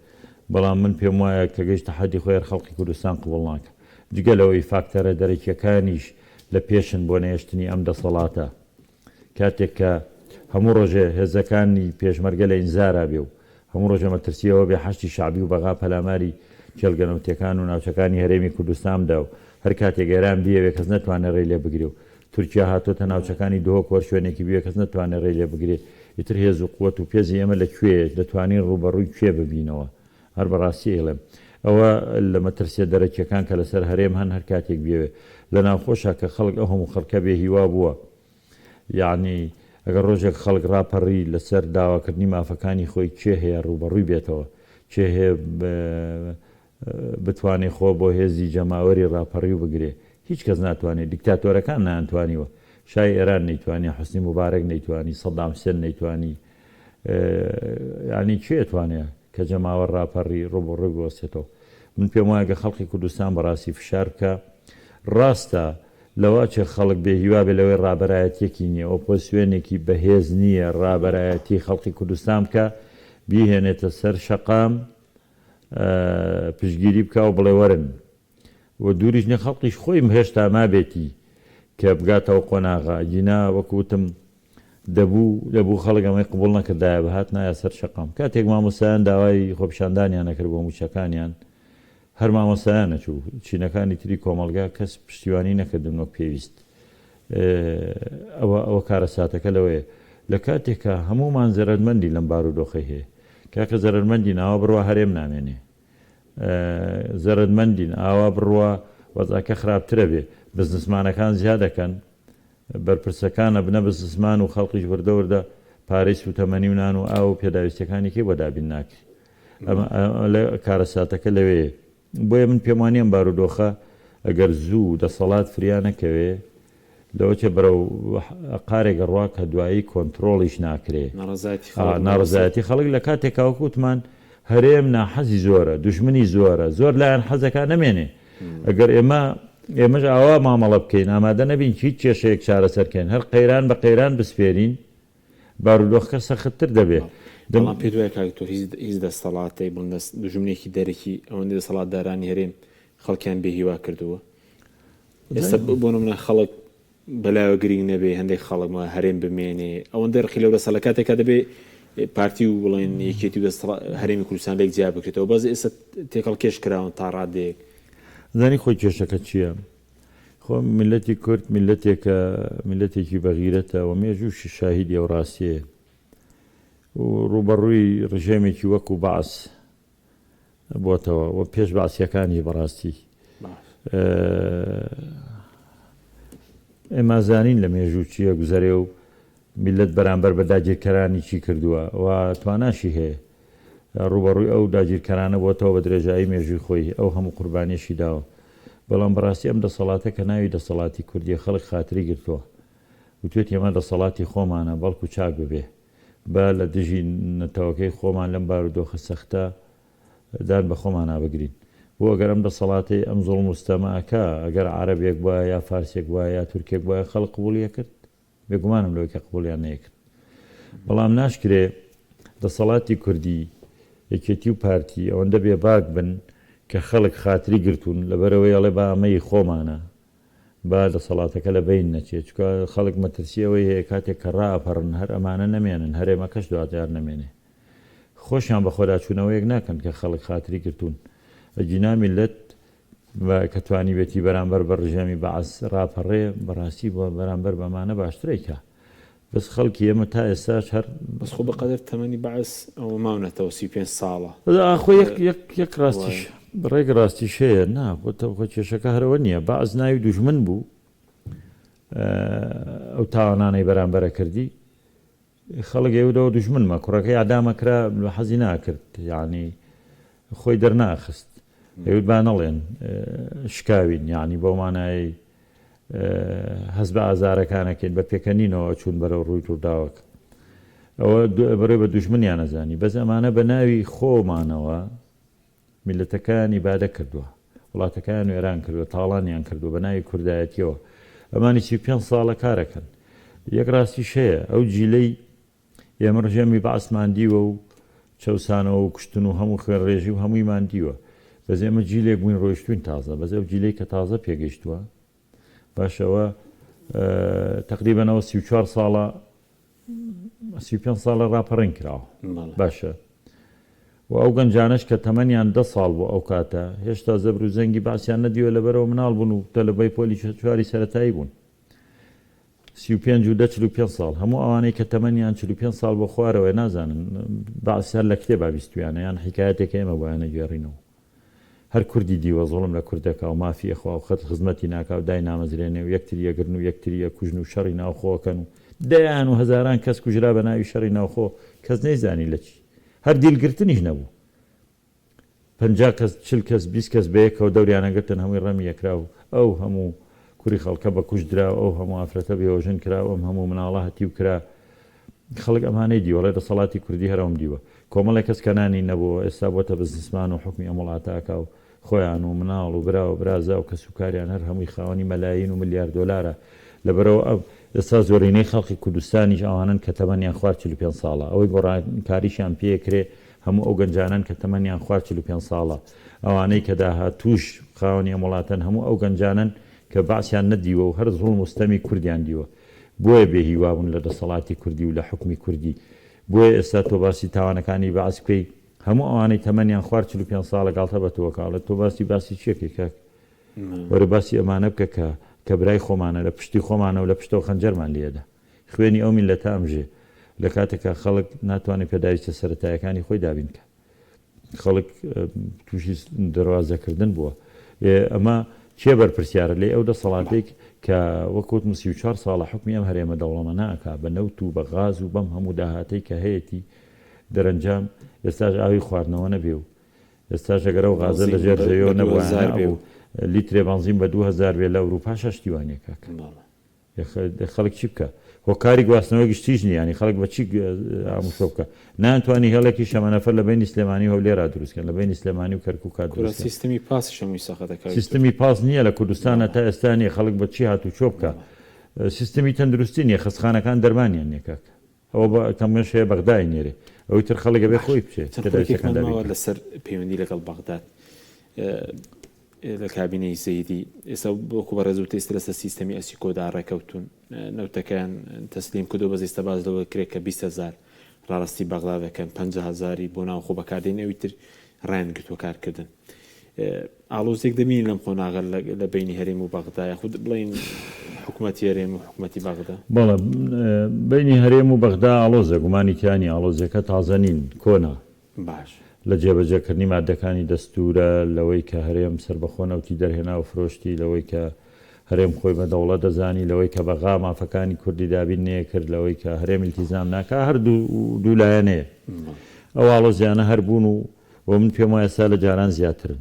بەڵام من پێم وایە کە گەیشتە حەدی خۆی هەر خەڵکی کوردستان قبوڵ ناکا. جگە لەوەی فاکتەرە دەرەکییەکانیش لە پێشن بۆ نەهێشتنی ئەم دەسەڵاتە. کاتێک کە هەموو ڕۆژێ هێزەکانی پێشمەرگە لە ئینزارا بێ و هەموو ڕۆژێ مەترسی ئەوە بێ حەشدی شەعبی و بەغا پەلاماری کێڵگە نەوتیەکان و ناوچەکانی هەرێمی کوردستان بدا و هەر کاتێک ئێران بیەوێ کەس نەتوانێ ڕێی لێ بگرێ و تورکیا هاتۆتە ناوچەکانی دهۆک و هەر شوێنێکی بوێ کەس نەتوانێ ڕێی لێ بگرێ ئیتر هێز و قوەت و پێزی ئێمە لە کوێیە دەتوانین ڕووبەڕووی کوێ ببینەوە هەر بەڕاستی ئەیڵێم ئەوە لە مەترسیە دەرەکیەکان کە لەسەر هەرێم هەن هەر کاتێک بیەوێ لە ناوخۆشا کە خەڵک ئەو هەموو خەڵکە بێ هیوا بووە یەعنی ئەگەر ڕۆژێک خەڵک ڕاپەڕی لەسەر داواکردنی مافەکانی خۆی کێ هەیە ڕووبەڕووی بێتەوە؟ کێ هەیە بتوانێ خۆ بۆ هێزی جەماوەری ڕاپەڕیو بگرێ؟ هیچ کەس ناتوانێ، دیکتاتۆرەکان نەیانتوانیوە، شای ئێران نەیتوانی، حوسنی موبارەک نەیتوانی، سەدام حسێن نەیتوانی، یەعنی کێ ئەتوانێ کە جەماوەر ڕاپەڕی ڕووبەڕووی بوەستێتەوە؟ من پێم وایە گەر خەڵکی کوردستان بەڕاستی فشار بکا، ڕاستە لەوەچێ خەڵک بێ هیوا بێ لەوەی ڕابەرایەتیەکی نیە، ئۆپۆزسیۆنێکی بەهێز نیە ڕابەرایەتی خەڵکی کوردستان بکا، بیهێنێتە سەر شەقام پشتگیری بکا و بڵێ وەرن و دووریش نیە خەڵکیش خۆی هێشتا مابێتی کە بگاتە ئەو قۆناغە، ئەگینا وەکو وتم. دەبوو دەبوو خەڵک ئەمەی قبوڵ نەکردایە بهاتنایە سەر شەقام. کاتێک مامۆستایان داوای خۆپیشاندانیان ئەکرد بۆ مووچەکانیان هەر مامۆستایان نەچوو چینەکانی تری کۆمەڵگا کەس پشتیوانی نەکردن وەک پێویست. ئەوە ئەوە کارەساتەکە لەوەیە لە کاتێکا هەموومان زەرەرمەندین لەم بارودۆخەی هەیە. کاکە زەرەرمەندین ئاوا بڕوا هەرێم نامێنێ. زەرەرمەندین ئاوا بڕوا وەزعەکە خراپترە بێ. بزنسمانەکان زیادەکەن بەرپرسەکان ئەبنە بزنسمان و خەڵقیش وردە وردە پارەی سوتەمەنی و نان و ئاو و پێداویستیەکانی کەی بۆ دابین ناکرێ. ئەمە کارەساتەکە لەوێیە. بۆیە من پێم وانیە ئەم بارودۆخە ئەگەر زوو دەسەڵات فریا نەکەوێ لەوەچێ بەرەو قارێک ئەڕوا کە دوایی کۆنترۆڵیش ناکرێ. ناڕەزایەتی خەڵک بەرەو سەر. ناڕەزایەتی خەڵک لە کاتێکا وەک وتمان هەرێم ناحەزی زۆرە، دوژمنی زۆرە، زۆر لایەن حەزەکا نەمێنێ. ئەگەر ئێمە ئێمەش ئاوا مامەڵە بکەین، ئامادە نەبین هیچ کێشەیەک چارەسەر کەین، هەر قەیران بە قەیران بسپێرین، بارودۆخەکە سەختتر دەبێ. بەڵام پێت وایە کاک دکتۆر هیچ هیچ دەستەڵاتێک بڵێن دەست دوژمنێکی دەرەکی ئەوەندەی دەسەڵاتدارانی هەرێم خەڵکیان بێ هیوا کردووە؟ ئێستا بۆ نمونە خەڵک بەلایەوە گرنگ نەبێ هەندێک خەڵک ما هەرێم بمێنێ ئەوەندە ڕقی لەو دەسەڵ لە کاتێکا دەبێ پارتی و بڵێن یەکێتی و دەستەڵ هەرێمی کوردستان لێک جیا بکرێتەوە بەس ئێستا تێکەڵ کێش کراون تا ڕادەیەک. زانی خۆی کێشەکە چییە؟ خۆ میللەتی کورد میللەتێکە میللەتێکی بەغیرەتە و مێژووشی شاهیدی ئەو ڕاستیەیە و ڕووبەڕووی ڕژێمێکی وەکو بەعس بۆتەوە و پێش بەعسیەکانیش بەڕاستی ئێمە زانین لە مێژوو چییە گوزەرێ و میللەت بەرامبەر بە داگیرکەرانی چی کردووە و تواناشی هەیە ڕووبەڕووی ئەو داگیرکەرانە بۆتەوە بە درێژایی مێژووی خۆی ئەو هەموو قوربانیەشی داوە بەڵام بەڕاستی ئەم دەسەڵاتە کە ناوی دەسەڵاتی کوردیە خەڵک خاتری گرتووە وتوێتی ئەمە دەسەڵاتی خۆمانە بەڵکو چاک ببێ با لە دژی نەتەوەکەی خۆمان لەم بارودۆخە سەختە دان بە خۆمانا بگرین. بۆ ئەگەر ئەم دەسەڵاتەی ئەم زوڵم و ستەمە ئەکا ئەگەر عەرەبێک بوایە یا فارسێک بوایە یا تورکێک بوایە خەڵک قبوڵی ئەکرد؟ بێگومانم لەوەی کە قبوڵیان نەیەکرد. بەڵام ناشکرێ دەسەڵاتی کوردی، یەکێتی و پارتی ئەوەندە بێباک بن کە خەڵک خاتری گرتوون لەبەرئەوەی ئەڵێ با ئەمە ی خۆمانە با دەسەڵاتەکە لە بەین نەچێ چونکە خەڵک مەترسی ئەوەی هەیە کاتێک کە ڕائەپەڕن هەر ئەمانە نەمێنن هەرێمەکەش دواجار نەمێنێ. خۆشیان بەخۆداچوونەوەیەک ناکەن کە خەڵک خاتری گرتوون ئەگینا میللەت کە توانیبێتی بەرامبەر بە ڕژێمی بەعس ڕاپەڕێ بەڕاستی بۆ بەرامبەر بەمانە باشتر ئەیکا بەس خەڵکی ئێمە تا ئێستاش هەر. بەس خۆ بەقەدەر تەمەنی بەعس ئەوە ماونەتەوە 35 ساڵە. ئاخۆ یەک یەک یەک ڕاستیش ڕێک ڕاستیش هەیە نا خۆ خۆ کێشەکە هەرەوە نییە بەعس ناوی دوژمن بوو ئەو تاوانانەی بەرامبەرە کردی خەڵک ئەیوتەوە دوژمنمە کوڕەکەی ئەعدام ئەکرا حەزی ناکرد یانی خۆی دەرناخست ئەیوت با نەڵێن شکاوین یانی بەو مانایەی هەست بە ئازارەکانەکەین بە پێکەنینەوە چوون بەرەو ڕووی ڕووداوەکە ئەوە بەڕێ بە دوژمنیان ئەزانی بەس ئەمانە بە ناوی خۆمانەوە میللەتەکەیان ئیبادە کردووە، وڵاتەکەیان وێران کردووە، تاڵانیان کردووە بە ناوی کوردایەتیەوە. ئەمانی 35 ساڵە کارەکەن. یەک ڕاستیش هەیە، ئەو جیلەی ئێمە ڕژێمی بەعسمان دیوە و چەوسانەوە و کوشتن و هەموو خوێنڕێژی و هەموویمان دیوە. بەس ئێمە جیلێک بووین ڕۆیشتووین تازە، بەس ئەو جیلەی کە تازە پێگەیشتووە، باشە ئەوە تەقریبەن ئەوە 34 ساڵە 35 ساڵە ڕاپەڕین کراوە باشە و ئەو گەنجانەش کە تەمەنیان دە ساڵ بۆ ئەو کاتە هێشتا زەبر و زەنگی باسییان نەدیوە لەبەرەوە مناڵ بوون و تەلەبەی پۆلی چواری سەتایی بوون 35 و دە 45 ساڵ هەموو ئەوانەی کە تەمەنیان 45 ساڵ بۆ خوارەوەی نازانن بەعس هەر لە کتێبا بیستویانە یان حکایەتێک ئێمە بۆیانە گێڕینەوە هەر کوردی دیوە زوڵم لە کورد دەکا و مافی ئەخوا و خەت خزمەتی ناکا و داینامەزرێنێ و یەکتری ئەگرن و یەکتری ئەکوژن و شەڕی ناوخۆ ئەکەن و دەیان و هەزاران کەس کوژرا بە ناوی شەڕی ناوخۆ کەس نەیزانی لە چی هەر دیل گرتنیش نەبوو 50 کەس 40 کەس 20 کەس بەیەکەوە دەوریان ئەگرتن هەمووی ڕەمی ئەکرا و ئەو هەموو کوری خەڵکە بە کوشت درا و ئەو هەموو ئافرەتە بێوەژن کرا و ئەم هەموو مناڵە هەتیو کرا خەڵک ئەمانەی دیوە ئەڵێ دەسەڵاتی کوردی هەر ئەوم دیوە کۆمەڵێک کەس کە نانی نەبووە ئێستا بۆتە بزنسمان و حوکمی ئەم وڵاتە ئەکا و خۆیان و مناڵ و برا و برازا و کەسوکاریان هەر هەمووی خاوەنی مەلایین و ملیار دۆلارە لەبەرئەوە ئەم ئێستا زۆرینەی خەڵکی کوردستانیش ئەوانەن کە تەمەنیان خوار 45 ساڵە ئەوەی گۆڕانکاریشیان پێکرێ هەموو ئەو گەنجانەن کە تەمەنیان خوار 45 ساڵە ئەوانەی کە داهاتووش خاوەنی ئەم وڵاتەن هەموو ئەو گەنجانەن کە بەعسیان نەدیوە و هەر زوڵم و ستەمی کوردیان دیوە. بۆیە بێ هیوا بوون لە دەسەڵاتی کوردی و لە حوکمی کوردی. بۆیە ئێستا تۆ باسی تاوانەکانی بەعس بکەی هەموو ئەوانەی تەمەنیان خوار 45 ساڵە گاڵتە بە تۆ ئەکا ئەڵێ تۆ باسی باسی چی ئەکەی کاک؟ وەرە باسی ئەمانە بکە کە کە برای خۆمانە لە پشتی خۆمانە و لە پشتەوە خەنجەرمان لێ ئەدا. خوێنی ئەو میللەتە ئەمژێ. لە کاتێکا خەڵک ناتوانێ پێداویستە سەرەتایەکانی خۆی دابین کا. خەڵک تووشی دەروازەکردن بووە. ئەمە کێ بەرپرسیارە لێی؟ ئەو دەسەڵاتێک کە وەک وتم 34 ساڵە حوکمی ئەم هەرێمە دەوڵەمەنە ئەکا بە نەوت و بە غاز و بەم هەموو داهاتەی کە هەیەتی دەرەنجام ئێستاش ئاوی خواردنەوە نەبێ و ئێستاش ئەگەر ئەو غازە لە ژێر زەویەوە نەبوایە ئەبوو لیترێ بەنزین بە 2000 بێ لە ئەوروپاشا شتی وا نیە کاکە. خەڵک چی بکا؟ هۆکاری گواستنەوەی گشتیش نییە، یانی خەڵک بە چی ئاموشۆ بکا؟ نەیانتوانی هێڵێکی شەمەنەفەر لە بەینی سلێمانی و هەولێرا دروست کەن، لە بەینی سلێمانی و کەرکووکا کورە دروست کەن. سیستمی پاسیش هەمووی سەقەتە کاک دکتۆر. سیستمی پاس نییە لە کوردستانا تا ئێستا نییە، خەڵک بە چی هاتوچۆ بکا؟ سیستمی تەندروستی نییە، خەستخانەکان دەرمانیان نییە کاکە. ئەوە بە کەمەش هەیە بەغدا ئەینێرێ، ئەوی تر خەڵک ئەبێ باش خۆی بچێ چەند خولەکێکمان پێداویستیەکان دابین ماوە کا. لەسەر پەیوەندی لەگەڵ بەغداد لە کابینەی زەیدی ئێستا وەکو بەڕێز وتە ئێستا لەسەر سیستەمی ئەسیکۆدا ڕێکەوتون نەوتەکەیان تەسلیم کردو بەس ئێستا باس لەوە کرێت کە 20 هەزار ڕاڕاستی بەغدا دەکەن 50 هەزاری بۆ ناوخۆ بەکاردێن ئەوی تر ڕایان گرتووە کارکردن ئاڵۆزیەک دەبینی لەم قۆناغە لە بینی هەرێم و بەغدا یاخود بڵین حکوومەتی هەرێم و حکوومەتی بەغدا؟ بەڵێ بینی هەرێم و بەغدا ئاڵۆزە گومانی تیا نیە ئاڵۆزیەکە تازە نین کۆنە باش. لە جێبەجێکردنی ماددەکانی دەستوورە، لەوەی کە هەرێم سەربەخۆ نەوتی دەرهێنا و فرۆشتی، لەوەی کە هەرێم خۆی بە دەوڵەت دەزانی، لەوەی کە بەغا مافەکانی کوردی دابین نەیەکرد، لەوەی کە هەرێم ئیلتیزام ناکا، هەر دوولایەنەیە. ئەو ئاڵۆزیانە هەر بوون و و من پێم وایە ئێستا لە جاران زیاترن.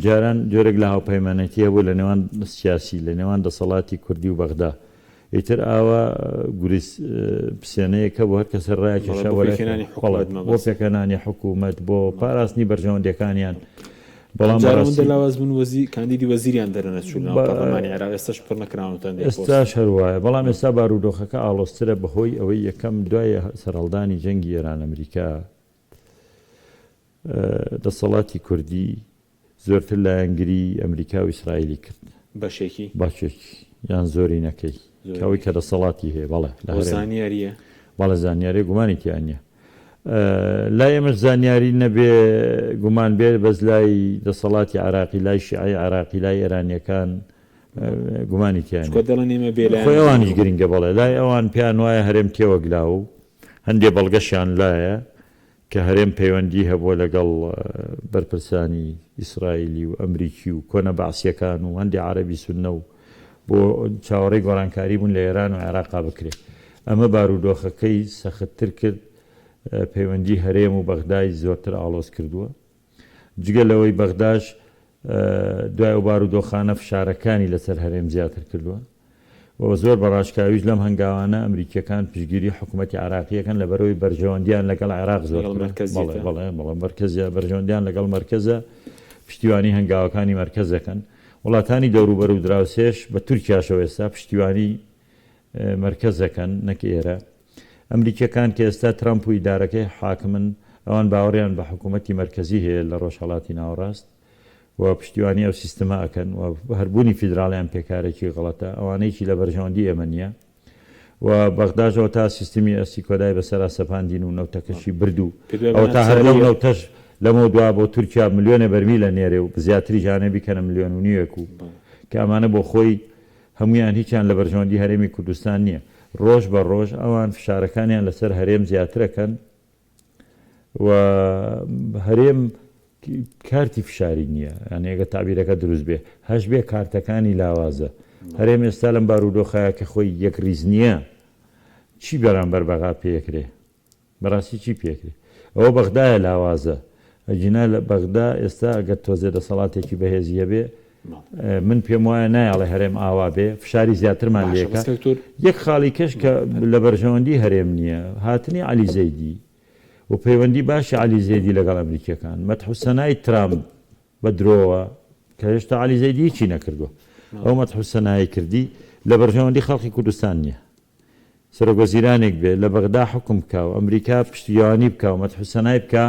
جاران جۆرێک لە هاوپەیمانێتی هەبوو لە نێوان سیاسی، لە نێوان دەسەڵاتی کوردی و بەغدا. ئیتر ئاوا گوریس پسێنەیەک هەبوو هەر کەسە ڕایەکی بەڵێ، شا بۆ بۆ لای پێکهێنانی خۆی. بەڵێ، حکوومەت بۆ مەبەست. پێکهێنانی حکوومەت، بۆ پاراستنی بەرژەوەندییەکانیان. بەڵام ئەمجارە ئەوەندە بەڕاستی. لاواز بوون وەزی کاندیدی وەزیریان دەرنەچوو لەناو بە پەرلەمانی عێراق ئێستاش پڕ نەکراونەتە هەندێک پۆست. ئێستاش هەر وایە، بەڵام ئێستا بارودۆخەکە ئاڵۆزترە بەهۆی ئەوەی یەکەم دوای سەرهەڵدانی جەنگی ئێران ئەمریکا دەسەڵاتی کوردی زۆرتر لایەنگری ئەمریکا و ئیسرائیلی کرد. بەشێکی؟ بەشێکی یان زۆرینەکەی. کە ئەوەی زۆرینەکەی. کە دەسەڵاتی هەیە بەڵێ لە ئەوە هەرێمە. زانیارییە؟ بەڵێ زانیارییە گومانی تیا نییە. لای ئێمەش زانیاری نەبێ گومان بێ بەس لای دەسەڵاتی عێراقی لای شیعەی عێراقی لای ئێرانییەکان گومانی تیا چونکە نییە. دەڵێن ئێمە بێلایەن خۆی بووین ئەوانیش بۆ. گرنگە بەڵێ لای ئەوان پێیان وایە هەرێم تێوەگلاوە و هەندێ بەڵگەشیان لایە کە هەرێم پەیوەندی هەبووە لەگەڵ بەرپرسانی ئیسرائیلی و ئەمریکی و کۆنە بەعسیەکان و هەندێ عەرەبی سوننە و بۆ چاوەڕێی گۆڕانکاری بوون لە ئێران و عێراقا بکرێ. ئەمە بارودۆخەکەی سەختتر کرد، پەیوەندی هەرێم و بەغدای زۆرتر ئاڵۆز کردووە. جگە لەوەی بەغداش دوای ئەو بارودۆخانە فشارەکانی لەسەر هەرێم زیاتر کردووە و زۆر بە ڕاشکاویش لەم هەنگاوانە ئەمریکییەکان پشتگیری حکوومەتی عێراقی ئەکەن لەبەرئەوەی بەرژەوەندییان لەگەڵ عێراق لەگەڵ زۆرترە. بەڵێ مەرکەزیەتە. بەڵێ بەڵێ مەرکەزە بەرژەوەندییان لەگەڵ مەرکەزە پشتیوانی هەنگاوەکانی مەرکەز دەکەن. وڵاتانی دەوروبەر و دراوسێش بە تورکیاشەوە ئێستا پشتیوانی مەرکەز دەکەن نەک ئێرە. ئەمریکیەکان کە ئێستا ترەمپ و ئیدارەکەی حاکمن ئەوان باوەڕیان بە حکوومەتی مەرکەزی هەیە لە ڕۆژهەڵاتی ناوەڕاست و پشتیوانی ئەو سیستمە ئەکەن و هەر بوونی فیدراڵیان پێ کارێکی غەڵەتە ئەوانەیەکی لە بەرژەوەندی ئێمە نییە و بەغداش ئەوەتا سیستمی ئەسیکۆدای بەسەرا سەپاندین و نەوتەکەشی برد و ئەوەتا هەر لەو نەوتەش لەمەودوا بۆ تورکیا ملیۆنێ بەرمیل ئەنێرێ و زیاتریش ئانێ بیکەنە ملیۆن و نیوێک و کە ئەمانە بۆ خۆی هەموویان هیچیان لە بەرژەوەندی هەرێمی کوردستان نییە. ڕۆژ بە ڕۆژ ئەوان فشارەکانیان لەسەر هەرێم زیاترەکەن و هەرێم کارتی فشاری نییە. یانی ئەگەر تەعبیرەکە دروست بێ، هەش بێ کارتەکانی لاوازە. هەرێم ئێستا لەم بارودۆخەیا کە خۆی یەکڕیز نییە، چی بەرامبەر بەغا پێکرێ؟ بەڕاستی چی پێکرێ؟ ئەوە بەغدایە لاوازە ئەگینا لە بەغدا ئێستا ئەگەر تۆزێ دەسەڵاتێکی بەهێزی هەبێ من پێم وایە نایەڵێ هەرێم ئاوا بێ فشاری زیاترمان لێکا یەک خاڵی کەش کە لە بەرژەوەندی هەرێم نییە هاتنی عەلی زەیدی و پەیوەندی باشی عەلی زەیدی لەگەڵ ئەمریکیەکان مەدح و سەنای ترامپ بە درۆوە کە هێشتا عەلی زەیدی هیچی نەکردووە ئەو مەدح و سەنای کردی لە بەرژەوەندی خەڵکی کوردستان نییە سەرۆک وەزیرانێک بێ لە بەغدا حوکم بکا و ئەمریکا پشتیوانی بکا و مەدح و سەنای بکا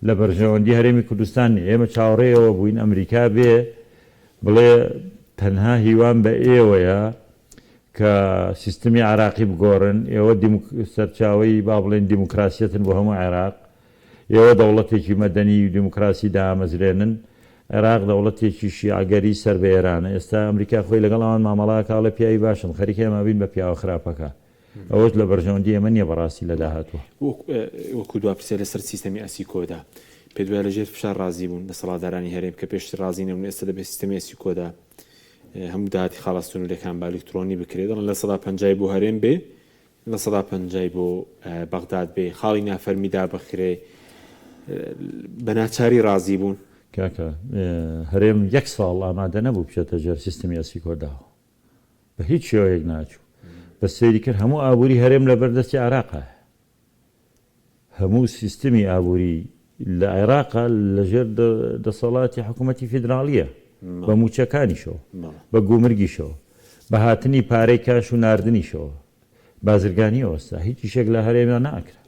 لە بەرژەوەندی هەرێمی کوردستان نیە. ئێمە چاوەڕێی ئەوە بووین ئەمریکا بێ بڵێ تەنها هیوام بە ئێوەیە کە سیستمی عێراقی بگۆڕن، ئێوە سەرچاوەی با بڵێین دیموکراسیەتن بۆ هەموو عێراق، ئێوە دەوڵەتێکی مەدەنی و دیموکراسی دامەزرێنن، عێراق دەوڵەتێکی شیعەگەری سەر بە ئێرانە، ئێستا ئەمریکا خۆی لەگەڵ ئەوان مامەڵە ئەکا ئەڵێ پیاوی باشن خەریکە ئێمە ئەبین بە پیاوە خراپەکە، ئەوەش لە بەرژەوەندی ئێمە نییە بەڕاستی لە داهاتووە. وەکو دوا پرسیار لەسەر سیستەمی ئەسیکۆدا، پێت وایە لەژێر فشار ڕازی بوون دەسەڵاتدارانی هەرێم کە پێشتر ڕازی نەبوون ئێستا دەبێت سیستەمی ئەسیکۆدا هەموو داهاتی خاڵە سنووریەکان بە ئەلیکترۆنی بکرێت، دەڵێن 50%ی بۆ هەرێم بێ، 50%ی بۆ بەغداد بێ، خاڵی نافەرمی دابخرێ، بە ناچاری ڕازی بوون. کاکە هەرێم یەک ساڵ ئامادە نەبوو بچێتە ژێر سیستمی ئەسیکۆداوە، بە هیچ شێوەیەک ناچوو، بەس سەیری کرد هەموو ئابووری هەرێم لەبەر دەستی عێراقایە. هەموو سیستمی ئابووری لە عێراقا لەژێر دەسەڵاتی حکوومەتی فیدراڵییە، بە مووچەکانیشەوە، بە گومرگیشەوە، بە هاتنی پارەی کاش و ناردنیشەوە، بازرگانییە وەستا، هیچ ئیشێک لە هەرێما ناکرا.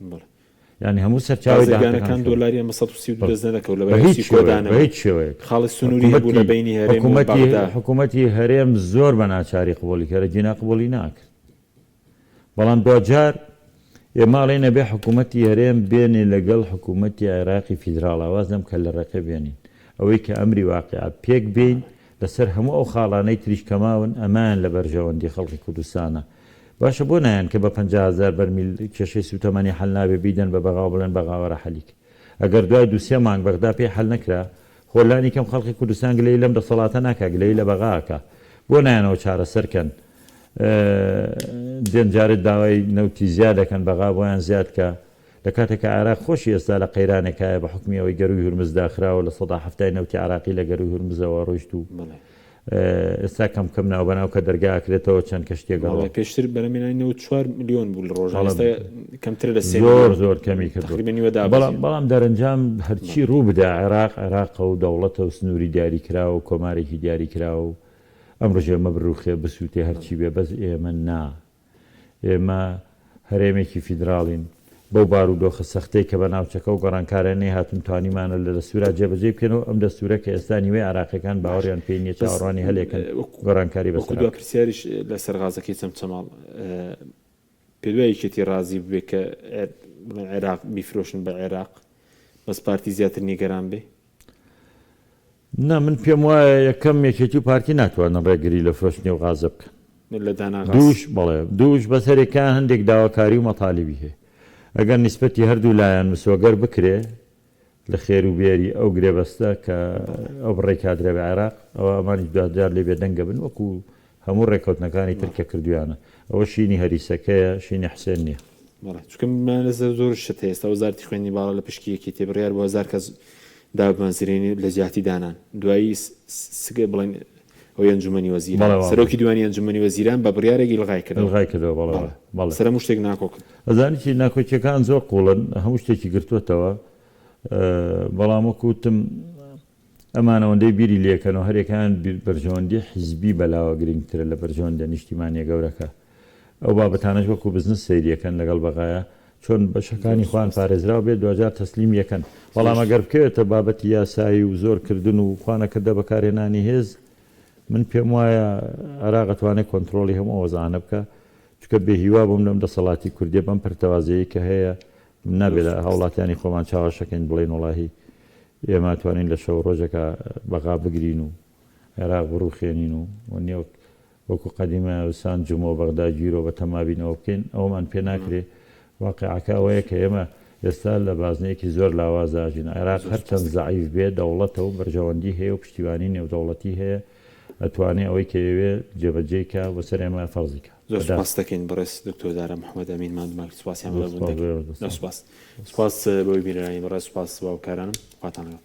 یانی هەموو سەرچاوەی بازرگانەکان دۆلاریان بە 132 دەست نەدەکەوت لەبەر ئەو سیکۆدانەوە. بە هیچ شێوەیەک. خاڵی سنووری هەبوو لە بەینی هەرێم و بەغدا. حکوومەتی هەرێم زۆر بە ناچاری قبووڵی کرد، ئەگینا قبووڵی ناکرد. بەڵام دواجار ئێمە ئەڵێین ئەبێ حکوومەتی هەرێم بێنێ لەگەڵ حکوومەتی عێراقی فیدراڵا واز لەم کەللەڕەقە بێنین ئەوەی کە ئەمری واقیعە پێک بێین لەسەر هەموو ئەو خاڵانەی تریش کە ماون ئەمایان لە بەرژەوەندی خەڵکی کوردستانە باشە بۆ نایەن کە بە 50 هەزار بەرمیل کێشەی سووتەمەنی حەل نابێ بیدەن بە بەغا و بڵێن بەغا وەرە حەلی کە ئەگەر دوای دوو سێ مانگ بەغدا پێی حەل نەکرا خۆ لانی کەم خەڵکی کوردستان گلەیی لەم دەسەڵاتە ناکا گلەیی لە بەغا ئەکا بۆ نایەنەوە چارەسەر کەن دێن جارێ داوای نەوتی زیاد ئەکەن بەغا بۆیان زیاد کا لە کاتێک کە عێراق خۆشی ئێستا لە قەیرانێکایە بە حوکمی ئەوەی گەرووی هورمز داخراوە 70%ی نەوتی عێراقی لە گەرووی هورمزەوە ڕۆیشت و ئێستا کەم کەم ناوبەناو کە دەرگا ئەکرێتەوە چەند کەشتیەک ئەڕوا. بەڵێ پێشتر بەرهەمهێنانی نەوت چوار ملیۆن بوو لە ڕۆژان ئێستا کەمترە لە سێ زۆر ملیۆن زۆر کەمی کردووە تەقریبەن نیوە دابەزیوە. بەڵام بەڵام دەرەنجام هەرچی ڕوو بدا عێراق عێراقە و دەوڵەتە و سنووری دیاری کراوە و کۆمارێکی دیاری کراوە و ئەم ڕژێمە بڕوخێ بسووتێ هەرچی بێ بەس ئێمە نا ئێمە هەرێمێکی فیدراڵین، بەو بارودۆخە سەختەی کە بە ناوچەکە و گۆڕانکاریانەی هاتوون توانیمانە لە دەستوورا جێبەجێی بکەین و ئەم دەستوورە کە ئێستا نیوەی عێراقییەکان باش باوەڕیان پێی نییە بەس چاوەڕوانی هەلێکن گۆڕانکاری وەکو بەسەرا دوا بکرێت. پرسیاریش لەسەر غازەکەی چەمچەماڵ پێت وایە یەکێتی ڕازی ببێ کە بڵێن عێراق بیفرۆشن بە عێراق بەس پارتی زیاتر نیگەران بێ؟ نا من پێم وایە یەکەم یەکێتی و پارتی ناتوانن ڕێگری لە فرۆشتنی ئەو غازە بکەن. لە دانا غاز. دووش بەڵێ دووش بەس هەرێکەیان هەندێک داواکاری و مەتالیبی هەیە ئەگەر نیسبەتی هەردوو لایان مسۆگەر بکرێ لە خێر و بێری ئەو گرێبەستە کە ئەو بڕەی کادرە بە عێراق ئەوە ئەمانیش دواجار لێ بێدەنگە بن وەکو هەموو ڕێکەوتنەکانی تر کە کردویانە ئەوە شینی هەریسەکەیە شینی حسێن نیە. بەڵێ چونکە مانە زۆر زۆر شت هەیە ئێستا وەزارەتی خوێندنی باڵا لە پشکی یەکێتی بڕیار بۆ 1000 کەس دابمەزرێنی لە جیاتی دانان دوایی سگە بڵێن ئەوەی ئەنجومەنی وەزیران بەڵێ واڵا. سەرۆکی دیوانی ئەنجومەنی وەزیران بە بڕیارێک ئیلغای کردەوە ئیلغای کردەوە بەڵێ بەڵێ بەڵێ. سەر هەموو شتێک ناکۆکن. ئەزانی چی ناکۆکیەکان زۆر قوڵن هەموو شتێکی گرتوەتەوە بەڵام وەکو وتم ئەمان ئەوەندەی بیری لێکەنەوە هەریەکەیان بەرژەوەندی حیزبی بەلاوە گرنگترە لە بەرژەوەندە نیشتیمانیە گەورەکە. ئەو بابەتانەش وەکو بزنس سەیریەکەن لەگەڵ بەغایا چۆن بەشەکانی خۆیان پارێزراو بێت دواجار تەسلیمیەکەن. بەڵام ئەگەر بکەوێتە بابەتی یاسایی و زۆر کردن و خوانەکردە بەکارهێنانی هێز من پێم وایە عێراق ئەتوانێت کۆنترۆڵی هەموو ئەو وەزعانە بکا چونکە بێ هیوا بووم لەم دەسەڵاتی کوردیە بەم پرتەوازەیەی کە هەیە نابێت لە هاوڵاتیانی خۆمان چاوەشەکەین بڵێین وەڵاهی ئێمە ئەتوانین لە شەو ڕۆژێکا بەغا بگرین و عێراق بڕوخێنین و وەنیە وەکو قەدیمە وسان جمە و بەغدا گیرۆ بە تەما بین ئەوە بکەین ئەوەمان پێ ناکرێ واقیعەکە ئەوەیە کە ئێمە ئێستا لە بازنەیەکی زۆر لاوازا ئەژین عێراق هەرچەند زەعیف بێ دەوڵەتە و بەرژەوەندی هەیە و پشتیوانی نێودەوڵەتی هەیە ئەتوانێ ئەوەی کە ئەیەوێ جێبەجێی کا بەسەر ئێمە فەرزی کا. زۆر بەداخەوە. سوپاست دەکەین بەڕێز دکتۆر دارا محمد ئەمین ماندوو سوپاسیان زۆر بەبوون سوپاس دەکەین بۆ ئێوەش زۆر دەستان. سوپاس سوپاس بۆی بینەرانی بەڕێز سوپاس بۆ هاوکارانم خواتان لەگەڵ.